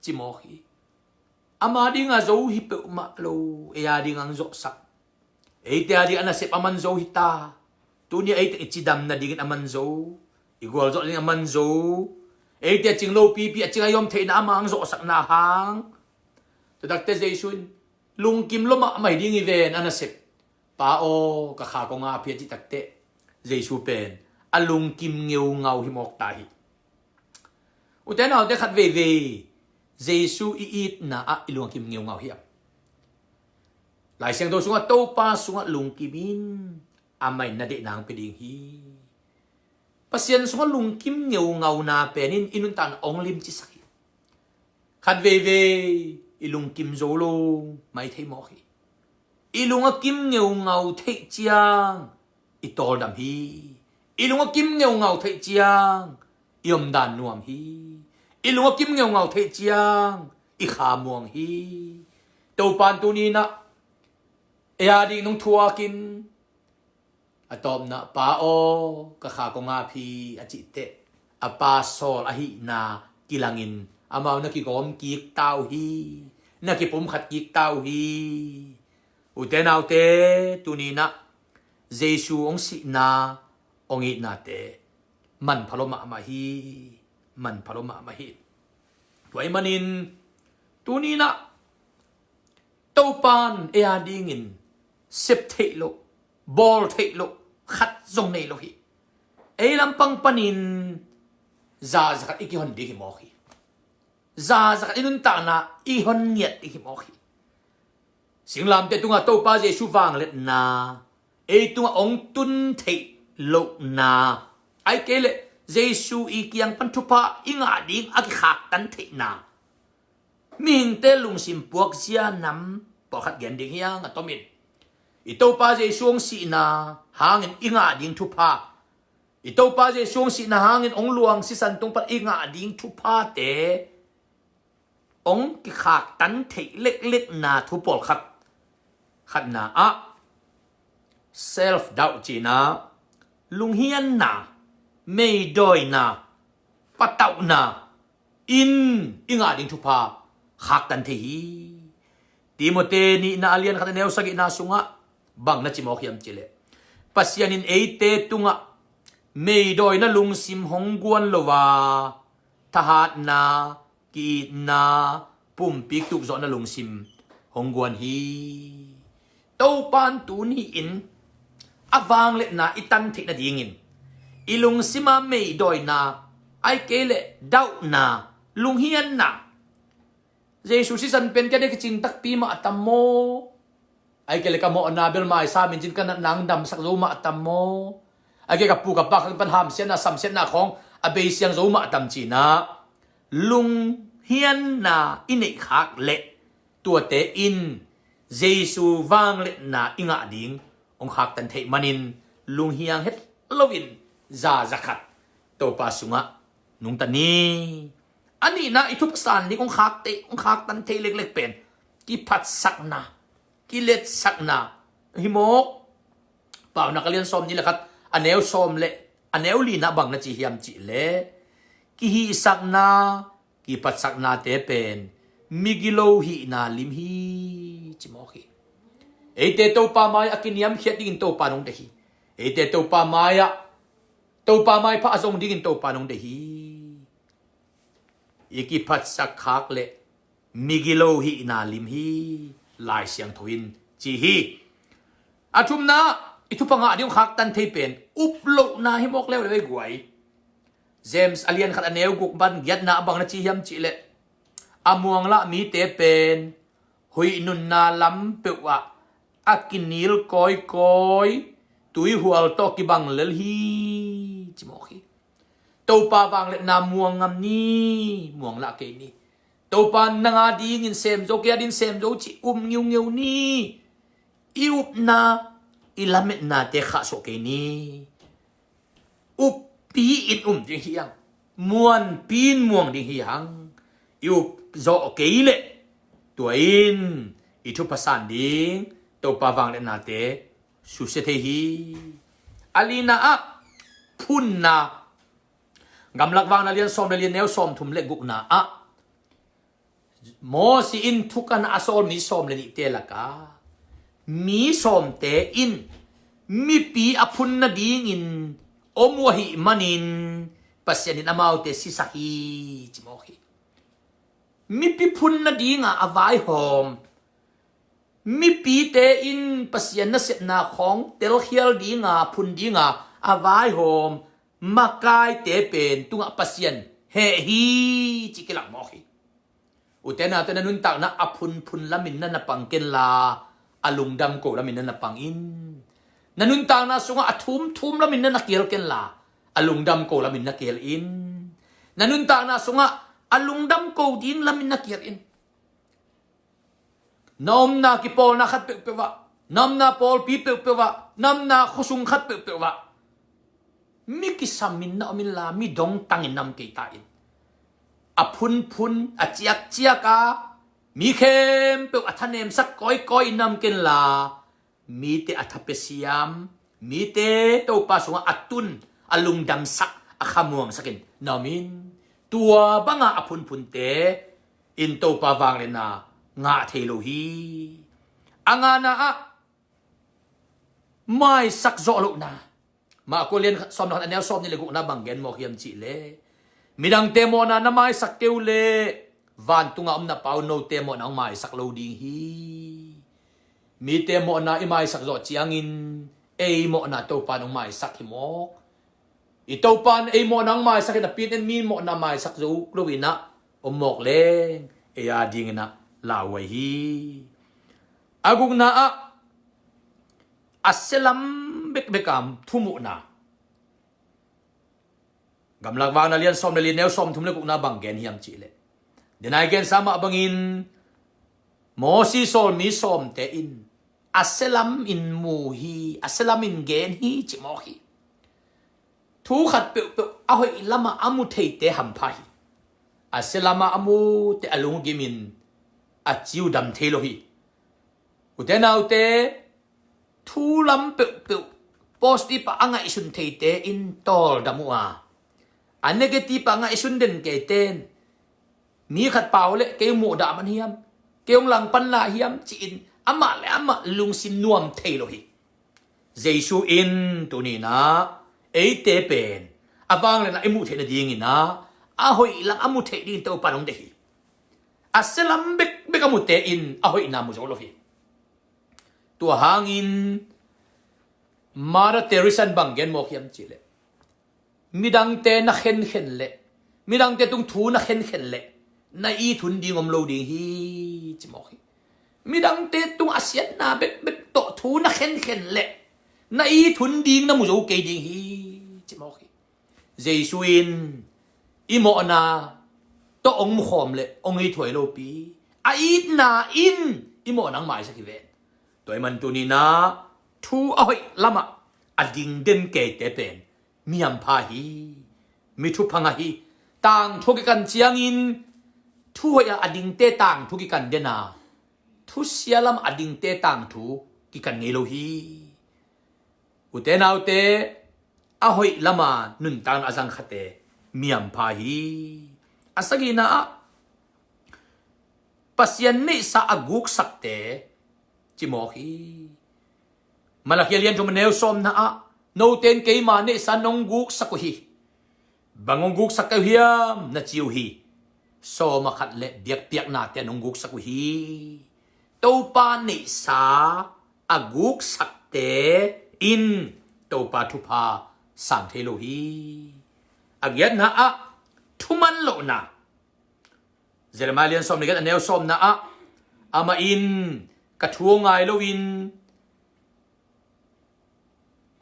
ci mawk hi. Ama ding a zo hi peuhmah lo, ei a ding hong zawhsak. Eite a ding a nasep a man zo hi ta. Tuni-a eite i cidam nadingin a man zo, i gualzawh nadingin a man zo. Eite a cing lopipi a cing a i om theihna ama hong zawhsakna hang. Tua takteh Jesu in lungkim lua mahmah hi ding hi ven, a nasep. Pa aw, ka kha kong ap hi, a cih takteh Jesu pen a lungkim ngeungau hi mawk ta hi. Ute naute, khat veivei Jesu i itna ah i lungkim ngeungau hiam? Lai Siangtho sungah Topa sungah lungkim in, amah in na deihna hong pia ding hi. Pasian sungah lungkim ngeungauna pen in i nuntakna hong limcisak hi. Khat veivei i lungkim zo lo mai thei mawk hi. I lung a kim ngeungau theih ciang i tawldam hi. I lung a kim ngeungau theih ciang i omdan nuam hi. I lung a kim ngeungau theih ciang i kha muang hi. Topa in tuni-in ah ei a ding nong thuak in, a tawpna, Pa aw, ka kha kong ap hi, a cih teh a Pa sawl ahihna kilangin amau na kigawm kik ta uh hi. Na kipumkhat kik ta uh hi. Ute naute, tuni-in ah Jesu hong sihna, hong itnate manpha lua mahmah hi. Manpha lua mahmah hi. Tua ahih manin tuni-in ah Topa in ei a dingin sep theih loh, bawl theih loh khat zong nei lo hi. Ei lampang panin za zakhat i kihon ding hi mawk hi. Za zakhat i nuntakna i hon ngiat ding hi mawk hi. Singlamteh tungah Topa Jesu vangliatna ei tungah hong tun theih lohna, ahih kei leh Jesu i kiang pan thupha i ngah ding a kikhaktan theihna, mihingte lungsim puakzia nam pawlkhat gen ding hi hang, a tomin i Topa Jesu hong sihna hangin i ngah ding thupha, i Topa Jesu hong sihna hangin hong luang sisan tung pan i ngah ding thuphate hong kikhaktan theih leklekna thu pawlkhat. Khatna ah self doubt cihna, lunghianna, meidawina, patauhna in i ngah ding thupha khaktan thei hi. Timote nihna a lian khat a neu sagihna sungah bang na ci mawk hiam cih leh, Pasian in eite tungah meidawina lungsim hong guan lo a, thahatna, ki-itna, pumpi tukzawhna lungsim hong guan hi. Topa in tuni-in a vangliatna i tan theih nadingin i lungsim a meidawina, ahih kei leh doubtna, lunghianna, Jesu sisan pen ka dek kicing takpi mah a tam maw? Ahih kei leh ka mawhna bel maisa min cin ka natna hong damsak zo mah a tam maw? Ahih kei leh ka pu ka pa khang pan hamsiatna samsiatna khawng a beisiang zo mah a tam cihna, lunghianna i neihkhak leh tuate in Jesu vangliatna i ngah ding hong khaktan theih manin lunghiang het loin za zakhat Topa sungah nungta ni. A nihna i thupha san ding hong khakte, hong khaktan thei leklek pen kiphatsakna, kiletsakna hi mawk. Paunak a lian sawmnih le khat a neu sawm le a neu lina bang na ci hiam cih leh, kihisakna, kiphatsaknate pen migilo hihna lim hi, ci mawk hi. Eite Topa mai-ah a kiniamkhiat dingin Topa in hong deih hi. Eite Topa mai-ah, Topa maipha a zong dingin Topa in hong deih hi. I kiphatsak khak leh migilo hihna lim hi, Lai Siangtho in ci hi. A thumna, i thupha ngah ding hong khaktan thei pen uplohna hi mawk leuleu ei guai. James a lian khat a neu guk pan giatna ah bang na ci hiam cih leh, a muanglah mite pen huih nunna lam peuhah a kinil kawikawi, tuihual tawh kibang lel hi, ci mawk hi. Topa vangliatna muang ngam ni, muang lah kei ni. Topa nang a dingin sem zo, kei a dingin sem zo ci um ngiungeu ni. I upna, i lametnate khahsuah kei ni. Uppi in um ding hi hang, muanpi in muang ding hi hang. I up zawh kei leh tua in i thupha san ding Topa vangliatnate susia thei hi. A lina ah phunna, Gamlak Vangna lian sawm le lian, neu sawmthum le gukna ah Mosi in thukan a sawl mi sawm le nihte lakah mi sawmte in mipi a phun nadingin om uh ahih manin Pasian in amaute sisak hi, ci mawk hi. Mipi phun nadinga a vaihawm, mipite in Pasian nasepna khawng telkhial dinga, phun dinga a vaihawm makaite pen tungah Pasian heh hi, ci kilak mawk hi. Ute naute, na nuntakna a phunphun lamin na na pang kenla, a lungdam ko lamin na na pang in. Na nuntakna sungah a thumthum lamin na na kial kenla, a lungdam ko lamin na kial in. Na nuntakna sungah a lungdam ko ding lamin na kial in. Na omna kipawlna khat peuhpeuh ah, na omna pawlpi peuhpeuh ah, na omna khuasung khat peuhpeuh ah mi kisamin na om inla, mi dongtangin na om kei ta in. A phunphun, a ciakciak a mi khempeuh a thanemsak kawikawi in na om kenla, mite a thapia siam, mite Topa sungah a tun, a lungdamsak, a khamuangsakin na om in. Tua banga a phunphunte in Topa vangliatna ngah thei lo hi. A ngana ah maisak zawh lohna. Marka lian sawm le khat, a neu sawmnih le gukna bang gen mawk hiam cih leh, midangte mawhna na maisak kei uh leh vantunga om na Pa uh note mawhna hong maisak lo ding hi. Mite mawhna i maisak zawh ciangin ei mawhna Topa in hong maisak hi mawk. I Topa in ei mawhna hong maisak hi napi-in mi mawhna maisak zo loin ah om mawk leng ei a dingin ah lauhuai hi. A gukna ah a sia lam bekbek a thumuhna. Gamlak Vangna lian sawm le li, neu sawmthum le gukna bang gen hiam cih leh, denai gensa mah bangin Mosi sawl mi sawmte in a sia lam in mu hi, a sia lam in gen hi, ci mawk hi. Thu khat peuhpeuh a hoih lamah a mu theite hampha hi. A sia lamah a mute a lunggimin a ci uh dam thei lo hi. Ute naute, thu lam peuhpeuh positive ah a ngaihsun theite in tawldam uh a, a negative ah a ngaihsun den keite in mi khat pau leh kei hong muhdah man hiam, kei hong langpan lai hiam ci-in amah le amah lungsim nuam thei lo hi. Jesu in tuni-in ah eite pen a vangliatna i muh theih nadingin ah a hoih lam a mu theih dingin Topa in hong deih hi. A sia lam bekbek a mute in a hoihna mu zo lo hi. Tua hangin Mother Teresa in bang gen mawk hiam cih leh, midangte na khenkhen leh, midangte tung thu na khenkhen leh na it hun ding om lo ding hi, ci mawk hi. Midangte tung a siatna bekbek tawh thu na khenkhen leh na it hun ding na mu zo kei ding hi, ci mawk hi. Jesu in i mawhna tawh hong mukhawm leh hong ithuai lopi, a itna in i mawhna hong maisak hi ven. Tua ahih man tuni-in ah thu a hoih lamah a ding den keite pen mi hampha hi, mi thupha ngah hi. Tangthu a kikan ciangin thu hoih ah a dingte tangthu kikan den a, thu sia lamah a dingte tangthu kikan ngei lo hi. Ute naute, a hoih lama nuntakna a zangkhate mi hampha hi. A sagihna ah Pasian neihsa a guksakte ci mawk hi. Malakhi a lian thum a neu sawmna ah, note in keima neihsa nong guksak uh hi. Bang hong guksak kei uh hiam na ci uh hi. Sawm a khat le biakpiaknate nong guksak uh hi. Topa neihsa a guksakte in Topa thupha sang thei lo hi. A giatna ah thuman lohna. Jeremiah lian sawm le giat a neu sawmna ah, amah in ka thu aw ngai loin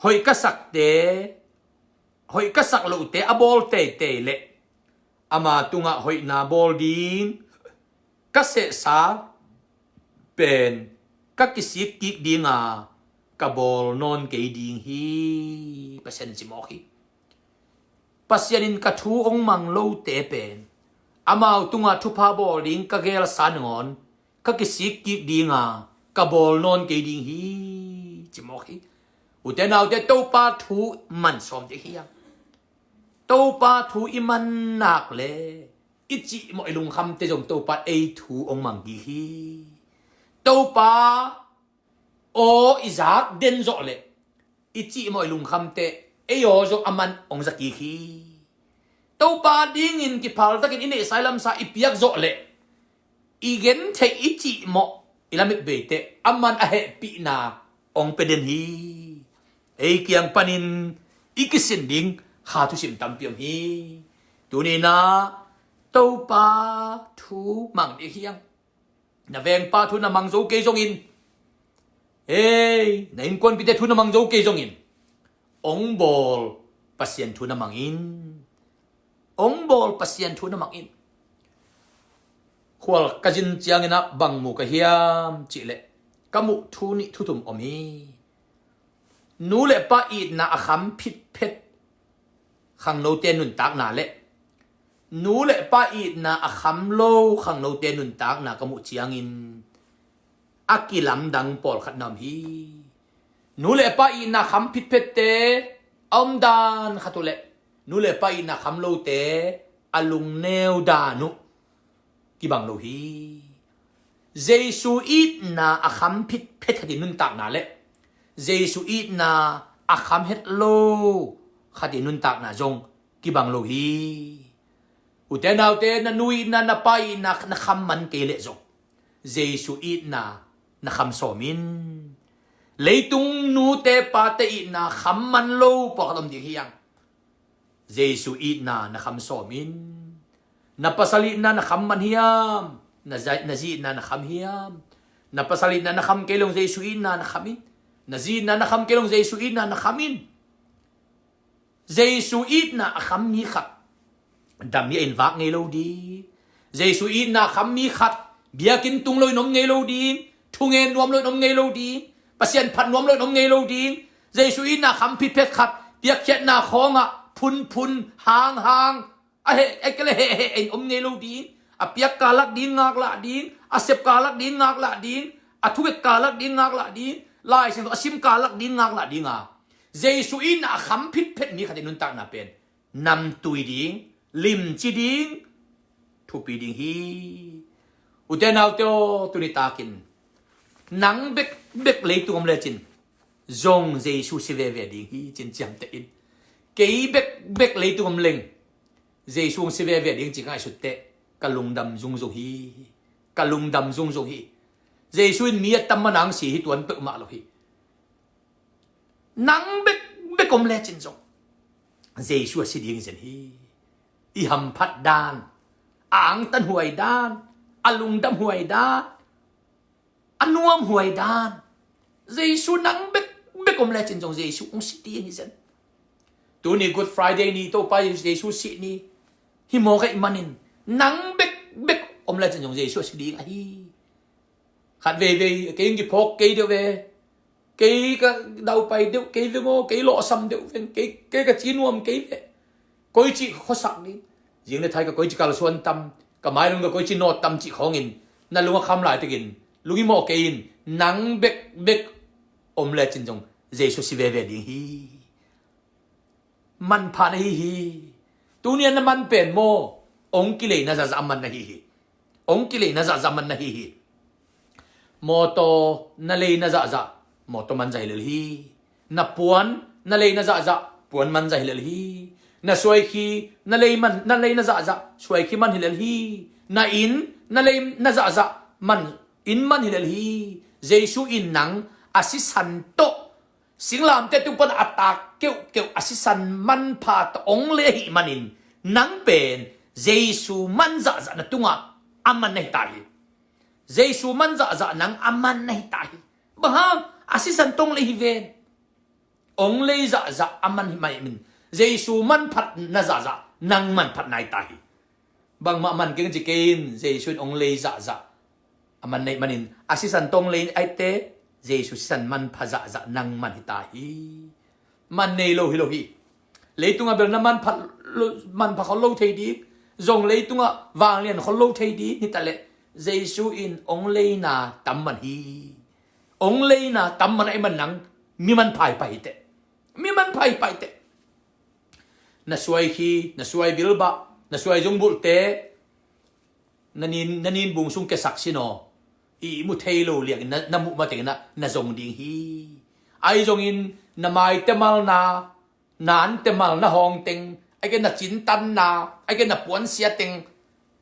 hoih ka sakte, hoih ka sak lohte a bawl teitei leh ama tungah hoihna bawl ding ka sehsa pen ka kisik kik dinga ka bawl nawn kei ding hi. Pasian in ci mawk hi. Pasian in ka thu hong mang lote pen amau tungah thupha bawl ding ka gelsa nangawn ka kisik kik dinga ka bawl nawn kei ding hi, ci mawk hi. Ute naute, Topa thu man sawm ding hi hang. Topa thu i man nak le i cihmawh i lungkhamte zong Topa ei thu hong mang ding hi. Topa aw i zak den zawh leh i cihmawh i lungkhamte ei aw zong a man hong za kik hi. Topa dingin kiphaltakin i neihsa i lamsa i piak zawh leh i gentheih i cihmawh i lametbeite a man a hehpihna hong pia den hi. Ei kiang panin i kisin ding kha thusim tampi om hi. Tuninah Topa thu mang ding hi hang. Na vengpa thu na mang zo kei zongin, ei, na innkuanpihte thu na mang zo kei zongin, hong bawl Pasian thu na mang in. Hong bawl Pasian thu na mang in. Khual ka zin cianginah bang mu ka hiam cihleh ka muh thu nih thu thum om hi. Nu le pa itna a kham phitphet khangnote nuntakna le nu le pa itna a kham lo khangnote nuntakna ka muh ciangin a kilamdang pawlkhat na om hi. Nu le pa itna kham phitphette a omdan khat uh le nu le pa itna kham lote a lungneu dan uh kibang lo hi. Jesu itna a kham phitphet khatin nuntakna le Jesu itna a kham het lo khatin nuntakna zong kibang lo hi. Ute naute, na nu itna na pa itna na kham man kei leh zong Jesu itna na kham sawm in. Leitung nute pate itna kham man lo pawlkhat om ding hi hang. Jesu itna na kham sawm in. Na pasal itna na kham man hiam? Na za-, na zi itna na kham hiam? Na pasal itna na kham kei long Jesu itna na kham in. Na zi itna na kham kei long Jesu itna na kham in. Jesu itna a kham mi khat dam hi a in vak ngei lo ding. Jesu itna a kham mi khat biakinn tung lo in om ngei lo ding. Thungen nuam lo in om ngei lo ding. Pasian phat nuam lo in om ngei lo ding. Jesu itna a kham phitphet khat piakkhiatna khawngah phunphun hanghang a heh, a heh, heh, heh in om ngei lo ding. A piak kalak ding ngaklah ding. A sep kalak ding ngaklah ding. A thubet kalak ding ngaklah ding. Lai Siangtho a sim kalak ding ngaklah dinga Jesu itna a kham phitphet mi khatin nuntakna pen namtui ding, limci ding, thupi ding hi. Ute naute aw, tuni takin nang bekbek leitung om lecin zong Jesu si veve ding hi cin ciamteh in. Kei bekbek leitung om leng Jesu hong si veve ding ci ka ngaihsut teh ka lungdam zungzung hi. Ka lungdam zungzung hi. Jesu in mi a tam manang si hi tuan peuhmah lo hi. Nang bekbek om lecin zong Jesu a si ding hi zen hi. I hamphat dan, a angtanhuai dan, a lungdamhuai dan, a nuamhuai dan, Jesu nang bekbek om lecin zong Jesu hong si ding hi zen. Tuni Good Friday ni, Topa Jesu si ni hi mawk ahih manin nang bekbek om lecin zong Jesu a si ding ahi. Khat veivei kei hong kiphawk kei deuh ve. Kei ka daupai deuh kei veng aw, kei lawhsam deuh veng, kei, kei ka ci nuam kei ve. Koici khuasak ding, zing le thai ka koici kalsuan tam, ka mailung ka koici nawt tam cih khawngin na lung a kham laitakin lung i mawh kei in. Nang bekbek om lecin zong Jesu si veve ding hi. Manpha na hi hi. Tuni a na man pen maw, hong kileina zahzah a man na hi hi. Hong kileina zahzah a man na hi hi. Mawtaw na leina zahzah mawtaw man zah hi lel hi. Na puan na leina zahzah puan man zah hi lel hi. Na suaikhi na lei man, na leina zahzah suaikhi man hi lel hi. Na inn na leina zahzah man, inn man hi lel hi. Jesu in nang a sisan tawh, singlamteh tung pan a tak keuhkeuh a sisan manpha tawh hong lei ahih manin nang pen Jesu man zahzah na tungah a man na hi ta hi. Jesu man zahzah nang a man na hi ta hi. Bang hang? A sisan tawh hong lei hi ven. Ong lei zahzah a man hi mah in, Jesu manphatna zahzah nang manphat nai ta hi. Bangmah man keng ci kei in, Jesu in ong lei zahzah a man neih manin, a sisan tong lei aite, Jesu sisan manpha zahzah nang man hi ta hi. Man nei lo hi lo hi. Leitungah bel na manpha lo, manpha khol lo thei ding, zong leitungah vanglian khol lo thei ding hi ta leh, Jesu in ong leina tam man hi. Ong leina tam man a i man nang mi manpha hi pah hi teh. Mi manpha hi pah hi teh. Na suai khi, na suai bilbah, na suai zungbulhte, na nin, na ninbung sung kesak sin aw. I ihmu thei lo liangin na, na muh matengin na, na zong ding hi. Ahi zongin na maite malna, na ante malna hawng teng, ahi kei na cintanna, ahi kei na puansia teng,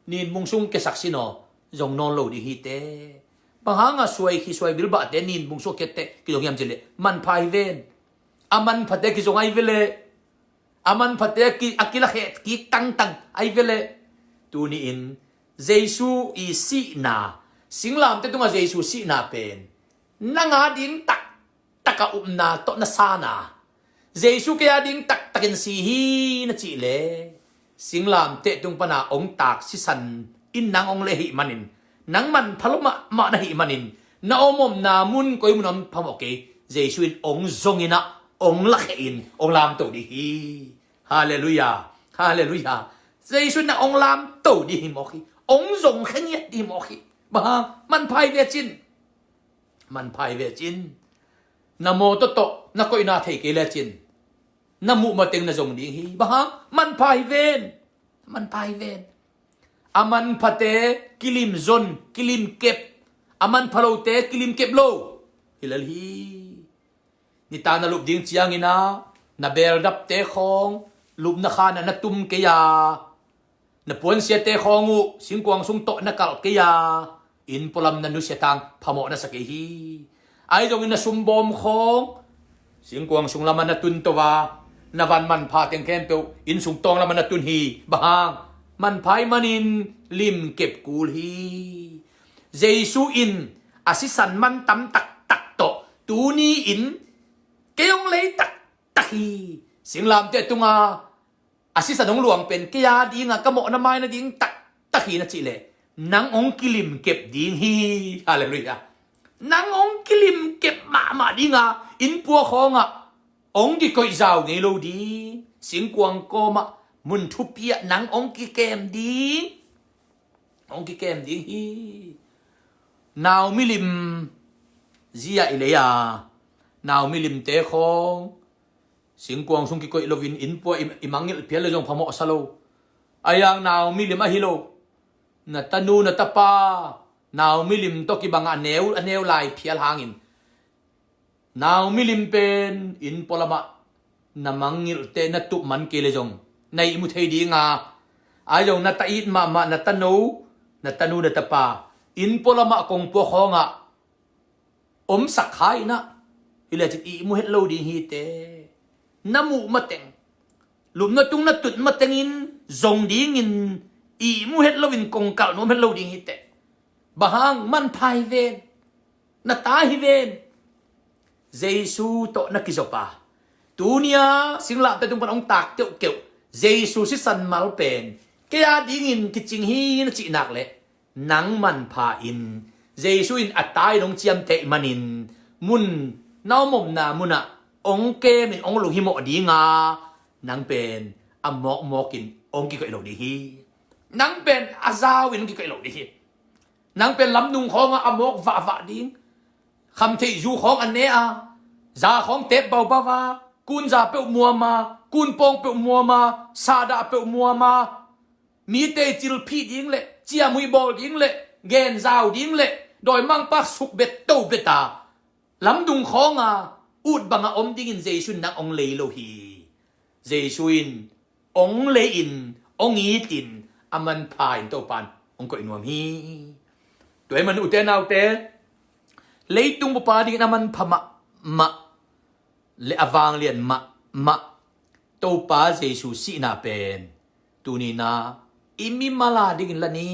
ninbung sung kesak sin aw. Zong nawn lo ding hi teh. Bang hanga suai khi suai bilbahte ninbung sung a kiatte kizong hiam cih leh, manpha hi ven. A manphate kizong ahi ve leh, a manphate a ki, a kilakhet kik tangtang ahi ve leh. Tuni-in Jesu i sihna, singlamteh tungah Jesu sihna pen nang a ding taktak a upna tawh na sana, Jesu kei a ding taktakin si hi na cih leh, singlamteh tung pana ong tak sisan in nang ong lei ahih manin, nang manpha lo mahmah na hih manin, na omomna mun koi mun om phamawh kei, Jesu in ong zongin ah, ong lakhehin, ong lamto ding hi. Halleluiah. Halleluiah. Jesu in nang ong lamto ding hi mawk hi. Ong zongkhe ngiat ding hi mawk hi. Bang hang, manpha hi ve cin. Manpha hi ve cin. Na mawtaw tawh na koihna thei kei lecin, na muh mateng na zong ding hi. Bang hang, manpha hi ven. Manpha hi ven. A manphate kilim zon, kilim kep. A manpha lote kilim kep lo hi lel hi. Nitak na lup ding ciangin ah, na beldapte khawng lupna khan ah na tum kei a, na puansiate khawng uh singkuang sung tawh na kalh kei a, inn pualam na nusia tang phamawh na sa kei hi. Ahi zongin na sumbawm khawng singkuang sung lamah na tun to a, na van manpha teng khempeuh inn sung tawng lamah na tun hi. Bang hang, manpha ahih manin limkep kul hi. Jesu in a sisan man tam taktak tawh tuni-in kei ong lei taktak hi. Singlamteh tunga a sisan ong luang pen kei a dinga ka mawhna mai nading taktak hi na cih leh, nang ong kilimkep ding hi. Halleluiah. Nang ong kilimkep mahmah dinga, innpua khawngah ong kikoih zau ngei lo ding. Singkuang kawmah, mun thupi ah nang ong kikem ding. Ong kikem ding hi. Nau milim zia i lei a, nau milimte khawng singkuang sung kikoih loin innpua i, i mangngilh phial le zong phamawh sa lo. Ahi hang nau milim ahi lo, na tanu na tapa nau milim tawh kibangah a neu, a neu lai phial hangin, nau milim pen innpua lamah na mangngilhte na tup man kei le zong na ihmu thei dinga, ahi zong na ta it mahmah na tano, na tanu na tapa innpua lamah kongpua khawngah omsak kha in ah, hi lecin ihmu het lo ding hi teh. Na muh mateng, lupna tung na tut matengin zong dingin ihmu het loin kongkalh nuam het lo ding hi teh. Bang hang, manpha hi ven. Na ta hi ven. Jesu tawh na kizop a, tuni-a singlamteh tung pan ong tak keuhkeuh Jesu sisan mal pen kei a dingin kicing hi na cih nak leh, nang manpha in, Jesu in a ta in ong ciamteh manin, mun na omomna munah ong kemin ong lunghimawh dinga, nang pen a mawkmawkin ong kikoih lo ding hi. Nang pen a zau in ong kikoih lo ding hi. Nang pen lamdung khawngah a mawk vahvah ding. Khamtheih zu khawng a ne a, za khawng tep baubau a, kun za peuh muam a, kun pawng peuh muam a, sahdah peuh muam a, mite i cilphih ding le ciamhuih bawl ding le genzau ding le dawimangpa sukbet tobet a, lamdung khawnga ut banga om dingin Jesu in nang ong lei lo hi. Jesu in ong lei-in, ong itin, a manpha in Topa in ong koih nuam hi. Tua ahih man ute naute, leitung bup a dingin a manpha mahmah le a vanglian mahmah Topa Jesu sihna pen tuni-in ah i mimal a dingin la ni.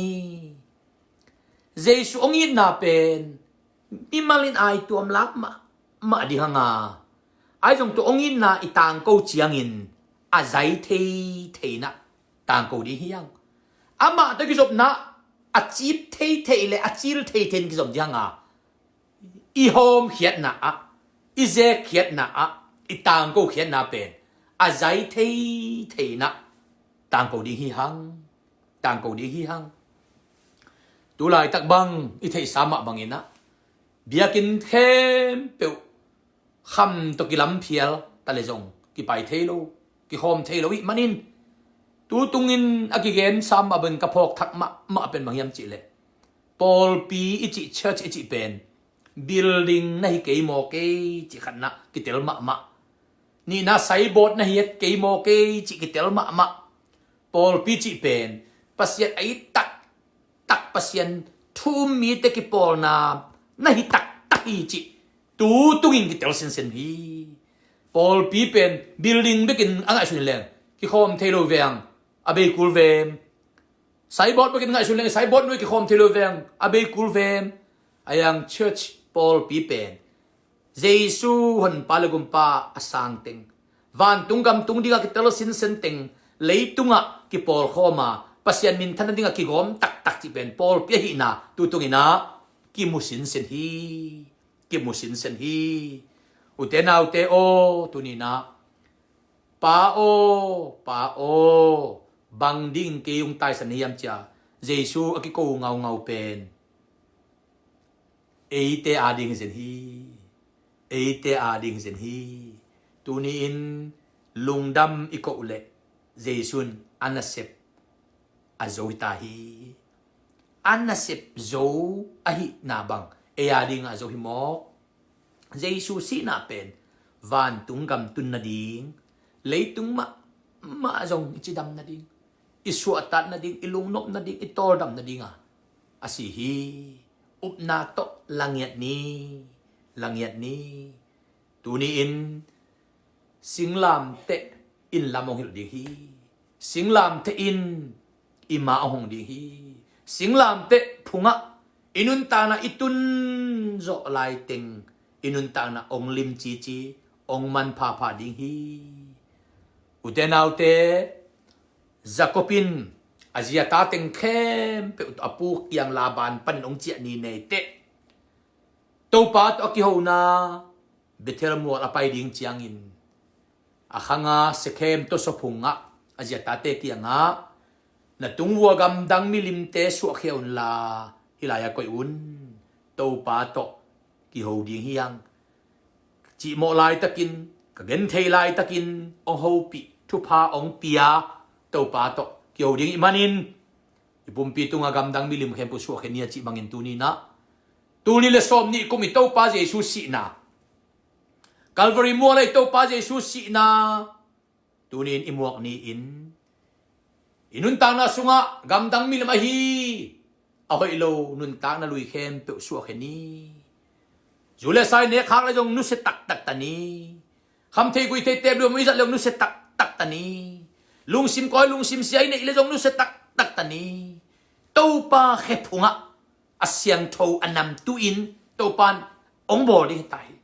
Jesu ong itna pen mimal in aituam lak mahmah ding hanga, Ahi zong tua hong itna i tangko ciangin a zai thei thei in ah tangko ding hi hang. Amah tawh kizopna a cip thei thei le a cil thei thei in kizom ding hang a, i hawmkhiatna ah, i zekkhiatna ah, i tangko khiatna pen a zai thei thei in ah tangko ding hi hang. Tangko ding hi hang. Tu laitak bang i theihsa mah bangin ah biakinn khempeuh kham tawh kilam phial ta le zong kipai thei lo, kikhawm thei lo ih manin, tu tungin a kigen sam a bang ka phawk thak mahmah pen bang hiam cih leh, pawlpi i cih, church i cih pen building na hi kei maw kei cih khatna kitel mahmah. Nihna, saibawt na hi kei maw kei cih kitel mahmah. Pawlpi cih pen Pasian a it taktak, Pasian thu um mite kipawlna na hi taktak hi cih tu tungin kitel sinsen hi. Pawlpi pen building bekin a ngaihsun leng kikhawm thei lo veng, a bei kul vem. Saibawt bekin ngaihsun leng saibawt nuai kikhawm thei lo veng, a bei kul vem. A yang church, pawlpi pen Jesu honpa le gumpa a sang teng, vantung gam tung dingah kitel sinsen teng, leitungah kipawlkhawm a Pasian minthanna dingah kigawm taktak cih pen pawlpi ahihna tu tungin ah kimu sinsen hi. Kimu sinsen hi. Ute naute aw, tuni in ah, Pa aw, Pa aw, bang ding kei hong taisan hiam cia Jesu a kiko ngaungau pen eite ading zen hi. Eite ading zen hi. Tuni in lungdam i koh leh Jesu in a nasep a zo hi ta hi. A nasep zo ahihna bang ei adingah a zo hi mawk. Jesu sihna pen vantung gam tun nading, leitung mahmah zong i cidam nading, i suahtak nading, i lungnop nading, i tawldam nadinga a si hi. Upna tawh la ngiat ni, la ngiat ni. Tuni in singlamteh in lam hong hilh ding hi. Singlamteh in i ma hong hong ding hi. Singlamteh phungah i nuntakna i tun zawh laiteng i nuntakna hong limcici, hong manphapha ding hi. Ute naute, Jacob in a zi a ta teng khempeuh a pu kiang Laban panin hong ciah ni neiteh, Topa tawh a kihona Bethel mual a pai ding ciangin, a khanga Shekhem tawh saphungah a zi a tate kiangah, na tungvua gamdang milimte suahkhia unla, hih lai-ah koih un. Topa tawh kiho ding hi hang. Cihmawh laitakin, ka genthei laitakin hong hopih, thupha hong pia Topa tawh kiho ding ih manin, i pumpi tungah gamdang milim khempeuh suahkhia ni a cih bangin tuni in ah, tul nih le sawmnih kum i Topa Jesu sihna, Calvary mual ah i Topa Jesu sihna tuni in i muak ni-in, i nuntakna sungah gamdang milim ahi a hoih lo nuntakna lui khempeuh suahkhia ni. Zu le sai nek khak le zong nusia taktak ta ni. Khamthei guihthei tep luam i zat le zong nusia taktak ta ni. Lungsim kawi lungsim sia i neih le zong nusia taktak ta ni. Topa khe phungah a siangtho a namtu in Topa in hong bawl ding hi ta hi.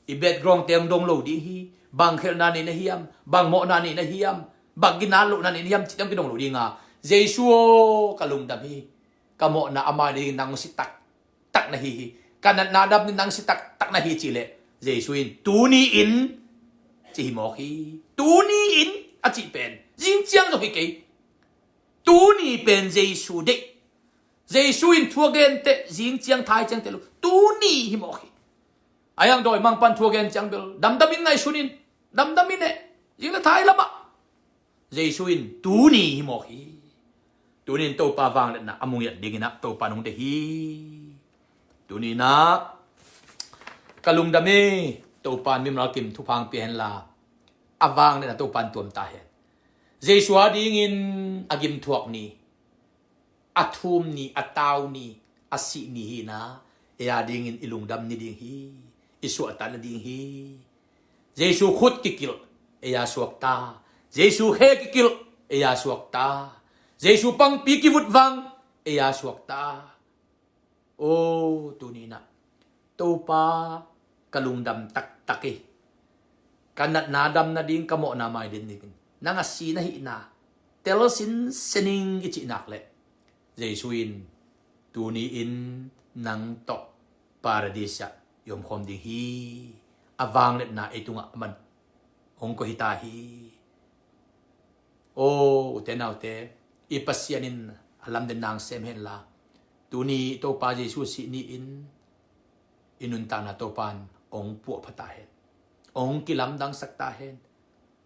I background te hong dong lo ding hi. Bang khelhna nei na hiam, bang mawhna nei na hiam, bang ginat lohna nei na hiam cih te hong kidong lo ding a, Jesu aw, ka lungdam hi. Ka mawhna a mai ding nang si taktak na hi hi. Ka natna dam ding nang si taktak na hi cih leh, Jesu in tuni in ci hi mawk hi. Tuni in a cih pen zing ciang zong hi kei. Tuni pen Jesu deih. Jesu in thu a gen teh zing ciang thai ciang teh lo. Tuni hi mawk hi. A yang dawi mang pan thu a gen ciang bel damdam in ngaihsun in. Damdam in eh. Zing le thai lamah Jesu in tuni hi mawk hi. Tuni in Topa vangliatna a mu ngiat dingin ah Topa in hong deih hi. Tuni in ah ka lungdam hi. Topa in mimal kim thupha hong pia henla, a vangliatna Topa in tuam ta hen. Jesu a dingin a gimthuak ni, a thum ni, a tau ni, a sih ni hi in ah, ei a dingin i lungdam ni ding hi. I suahtak na ding hi. Jesu khut kikilh, ei a suakta. Jesu khe kikilh, ei a suakta. Jesu pangpi kivutvang, ei a suakta. Aw, tuni in ah Topa, ka lungdam taktak hi. ka natna dam nading, ka mawhna mai den dingin nang a si na hihna tel sinsen ing i cih nak leh, Jesu in tuni in nang tawh Paradis ah i omkhawm ding hi. A vangliatna ei tungah a man hong koih hi ta hi. Aw, ute naute, i Pasian in a lamdang sem hen la, tuni Topa Jesu sih ni-in i nuntakna Topa in hong puahpha ta hen, hong kilamdangsak ta hen,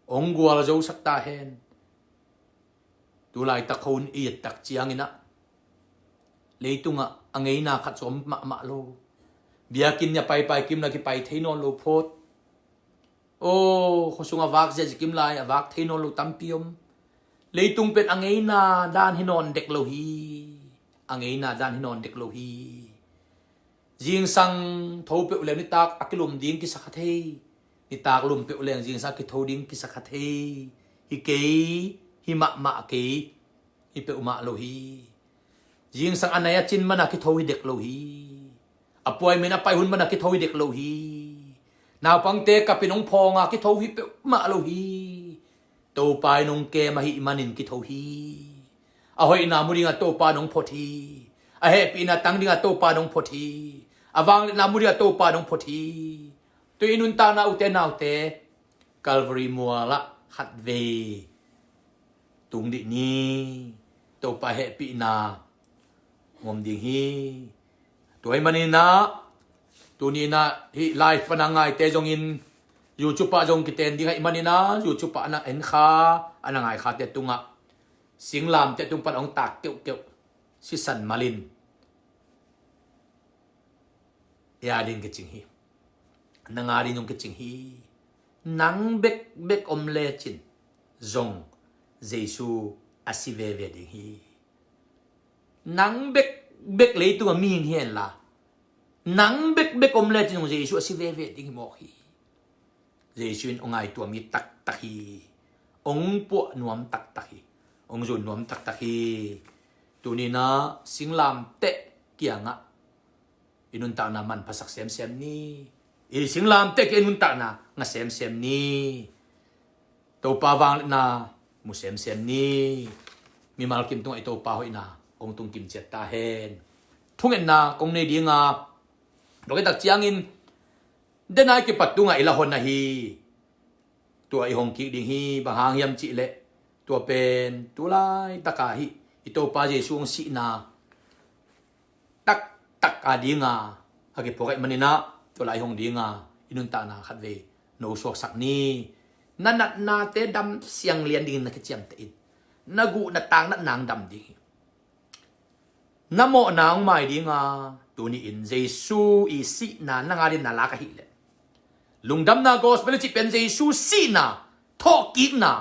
hong gualzosak ta hen. Tulaitak khawng i et tak ciangin ah, leitungah a ngeina khat zong mahmah lo. Biakinn ah paipai kim la kipai thei nawn lo phot. Aw, khuasung a vak ziahziah kim lai a vak thei nawn lo tampi om. Leitung pen a ngeina dan hi nawn dek lo hi. A ngeina dan hi nawn dek lo hi. Zingsang tho peuh le nitak a kilum ding kisa kha thei. Nitak lum peuh leng zingsang a kitho ding kisa kha thei. Hi kei, hi mahmah kei, hi peuhmah lo hi. Zingsang a nai a cin man a kitho hi dek lo hi. A puai men a pai hun man a kitho hi dek lo hi. Naupangte kapin hong phawng a kitho hi peuhmah lo hi. Topa in hong kem ahih manin kitho hi. A hoihna mu dingah Topa in hong phot hi. A hehpihna tang dingah Topa in hong phot hi. A vangliatna mu dingah Topa in hong phot hi. Tua i nuntakna, ute naute, Calvary mualah khatvei tung dih ni. Topa hehpihna hong om ding hi. Tua ahih manin ah, tuni in ah hih live pan a ngaite zongin YouTube ah zong kiten ding ahih manin ah, YouTube ah a na en kha, a na ngai khate tungah singlamteh tung pan hong tak keuhkeuh sisan malin, ei a ding kicing hi. Nang a ding zong kicing hi. Nang bekbek om lecin zong Jesu a si veve ding hi. Nang bekbek leitungah mihing hi hen la, nang bekbek om lecin zong Jesu a si veve ding hi mawk hi. Jesu in hong ngaihtuah mi taktak hi. Hong puah nuam taktak hi. Hong zun nuam taktak hi. Tuni in ah singlamteh kiangah i nuntakna manphasak semsem ni. I singlamteh kiangah i nuntakna nga semsem ni. Topa vangliatna mu semsem ni. Mimal kim tungah i Topa hoihna hong tung kim ciat ta hen. Thungetna kong nei ding a, tua khit tak ciangin, den a i kipat tungah i la hon ahi. Tua i hong kik ding hi. Bang hang hiam cih leh, tua pen tulaitak a hih i Topa Jesu hong sihna taktak a ding a, a kiphawk ahih manin ah, tua lai hong ding a, i nuntakna khatvei no suaksak ni. Na natnate dam siang lian dingin na kiciamteh in. Na guh na tang natna hong dam ding hi. Na mawhna hong mai ding a, tuni in Jesu i sihna nang a dingin na lak ahih leh, lungdamna gospel i cih pen Jesu sihna, thawhkikna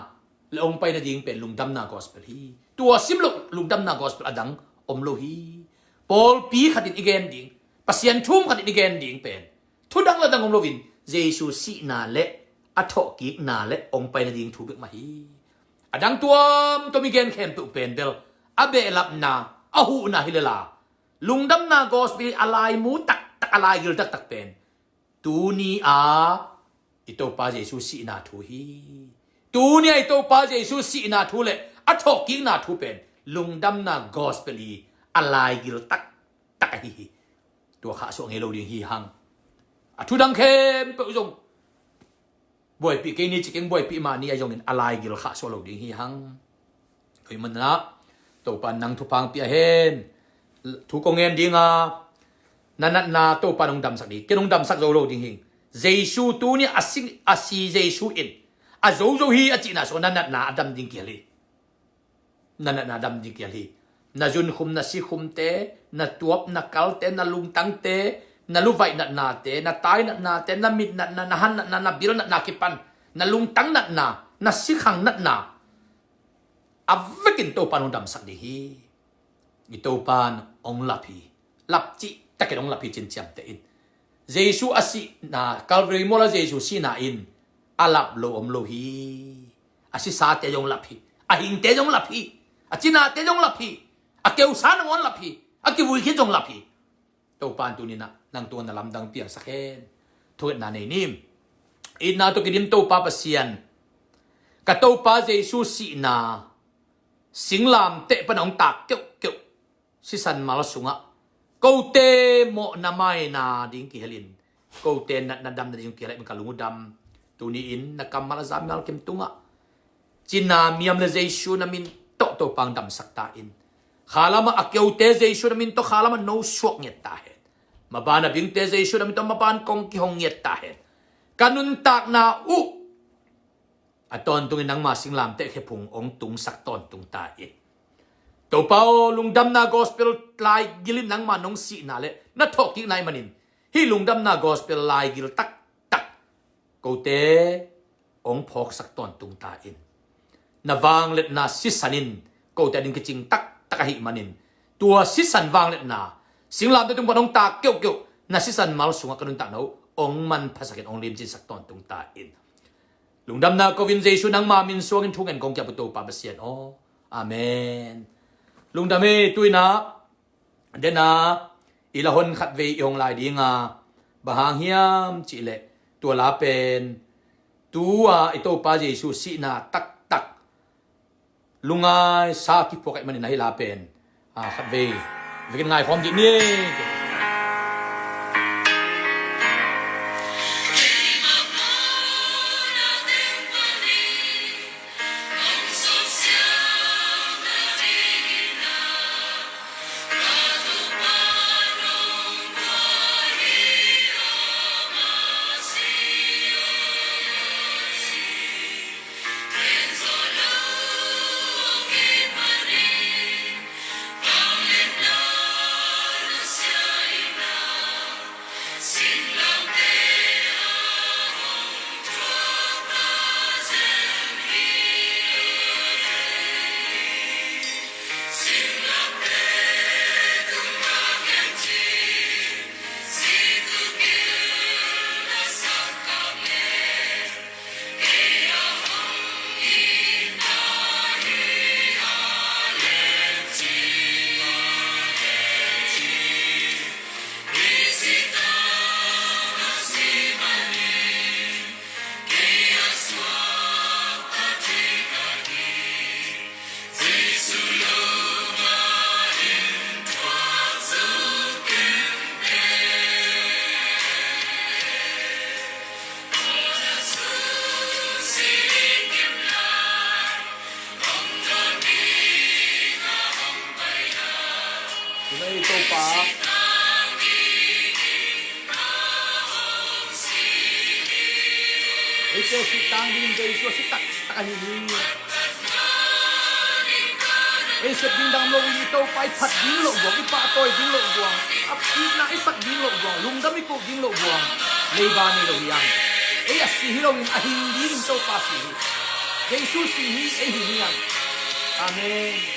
le hong pai nading pen lungdamna gospel hi. Tua sim loh lungdamna gospel a dang om lo hi. Pawlpi khatin i gen ding, Pasian thu um khatin i gen ding pen thudang le dang om loin Jesu sihna le a thawhkikna le hong pai nading thu bek mah hi. A dang tuamtuam i gen khempeuh pen bel a behlapna, a huhna hi lel a, lungdamna gospel a laimu taktak, a laigil taktak pen tuni a i Topa Jesu sihna thu hi. Tuni a i Topa Jesu sihna thu le a thawhkikna thu pen lungdamna gospel i a laigil taktak ahi hi. Tua khahsuah ngei lo ding hi hang. A thudang khempeuh zong buaipih kei ni, ci keng, buaipih mah ni, ahi zongin a laigil khahsuah lo ding hi hang. Tua ahih manin ah, Topa in nang thupha hong pia hen. Thu kong ngen ding a, na natna Topa in hong damsak ding, ken hong damsak zo lo ding hi. Jesu tuni a si, a si Jesu in a zo zo hi a cihna sungah na natna a dam ding kihel hi. Na natna dam ding kihel hi. Na zunkhum, na sikhumte, na tuap, na kalte, na lungtangte, na luvaih natnate, na tai natnate, na mit natna, na han natna, na bil natna kipan, na lungtang natna, na sikhang natna, a vekin Topa in hong damsak ding hi. I Topa in hong lap hi. Lap cih takin hong lap hi cin ciamteh in. Jesu a sihna, Calvary mual a Jesu sihna in a lap lo om lo hi. A sisate zong lap hi. A hingte zong lap hi. A cinate zong lap hi. A keusa nangawn lap hi. A kivui khit zong lap hi. Topa in tuni in ah nang tungah na lamdang piangsak hen. Thungetna nei ning. Itna tawh kidim Topa Pasian, ka Topa Jesu sihna singlamteh pan hong tak keuhkeuh sisan mal sungah kote mawhna maina ding kihelin, kote natna damna ding kihel in ka lung uh dam. Tuni-in na kammal a zam ngal kim tungah cina miam le Jesu na min tawh Topa hong damsak ta in. Khalamah a keute Jesu na min tawh khalamah no suak ngiat ta hen. Maban a bingte Jesu na min tawh maban kong kihong ngiat ta hen. Ka nuntakna uh a tawntungin nangma singlamteh khephung hong tungsak tawntung ta in. Topa aw, lungdamna gospel laigil in nangma nong sihna le na thawhkikna ahih manin hih lungdamna gospel laigil taktak kote hong phawksak tawntung ta in. Na vangliatna sisan in kote ading kicing taktak ahih manin tua sisan vangliatna singlamteh tung pan hong tak keuhkeuh na sisan mal sungah ka nuntakna uh hong manphasakin hong limcinsak tawntung ta in. Lungdamna ko-in Jesu nangma min suangin thungen kong kiap uh Topa Pasian aw. Amen. Lungdam hi. Tu-in ah dena i la hon khatvei i hong lai dinga, bang hang hiam cihleh tua la pen tua i Topa Jesu sihna taktak lungngai sa kiphuak ahih manin ahi la pen, a, khatvei vekin ngaikhawm dih ni. Tuna i Topa. Eite sih tang dingin Jesu a si taktak ahi hi. Ei sep ding dang lo in i Topa i phat ding loh guang, i pahtawi ding loh guang, a itna i sak ding loh guang, lungdam i koh ding loh guang leiba nei lo hi hang. Ei a si hi loin a hing dingin Topa si hi. Jesu si hi, ei hing hi hang. Amen.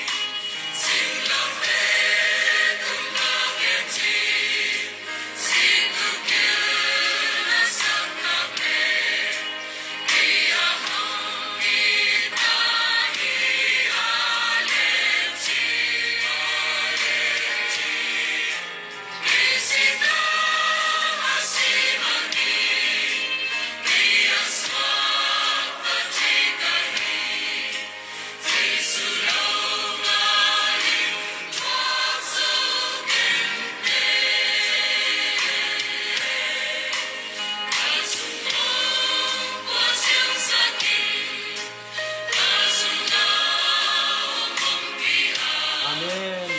Amen.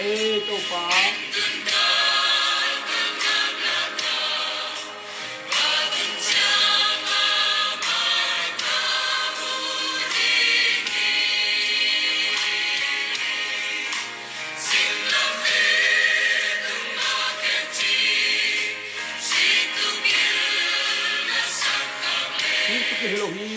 Ei Topa. Sih tuk hi lo hi.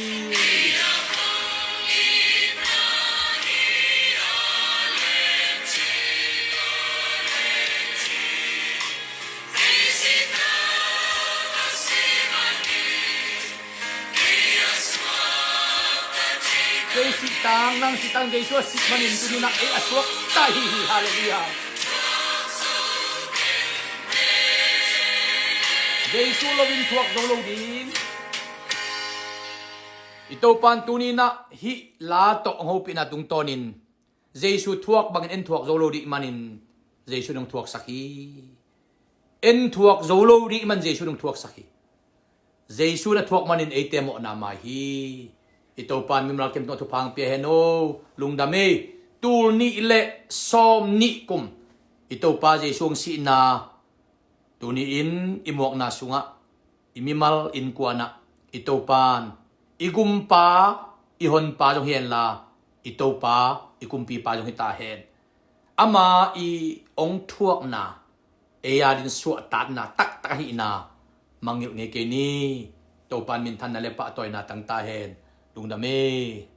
Tang nang sitang Jesu a sih manin tuni-in ah ei a suakta hi hi. Halleluiah. Jesu lo-in thuak zo lo ding. I Topa in tuni-in ah hih la tawh hong hopihna tungtawnin Jesu thuak bangin en thuak zo lo dih manin Jesu in hong thuaksak hi. En thuak zo lo dih man Jesu in hong thuaksak hi. Jesu in a thuak manin eite mawhna mai hi. I Topa in mimal kim tungah thupha hong pia hen aw. Lungdam ei. Tul nih le sawm nih kum i Topa Jesu hong sihna tuni-in i muakna sungah i mimal innkuan ah i Topa in i gumpa, i honpa zong hi henla, i Topa, i kumpipa zong hi ta hen. Ama i hong thuakna ei adingin suahtakna taktak ahihna mangngilh ngei kei ni. Topa in minthanna le pahtawina tang ta hen. Lungdam ei.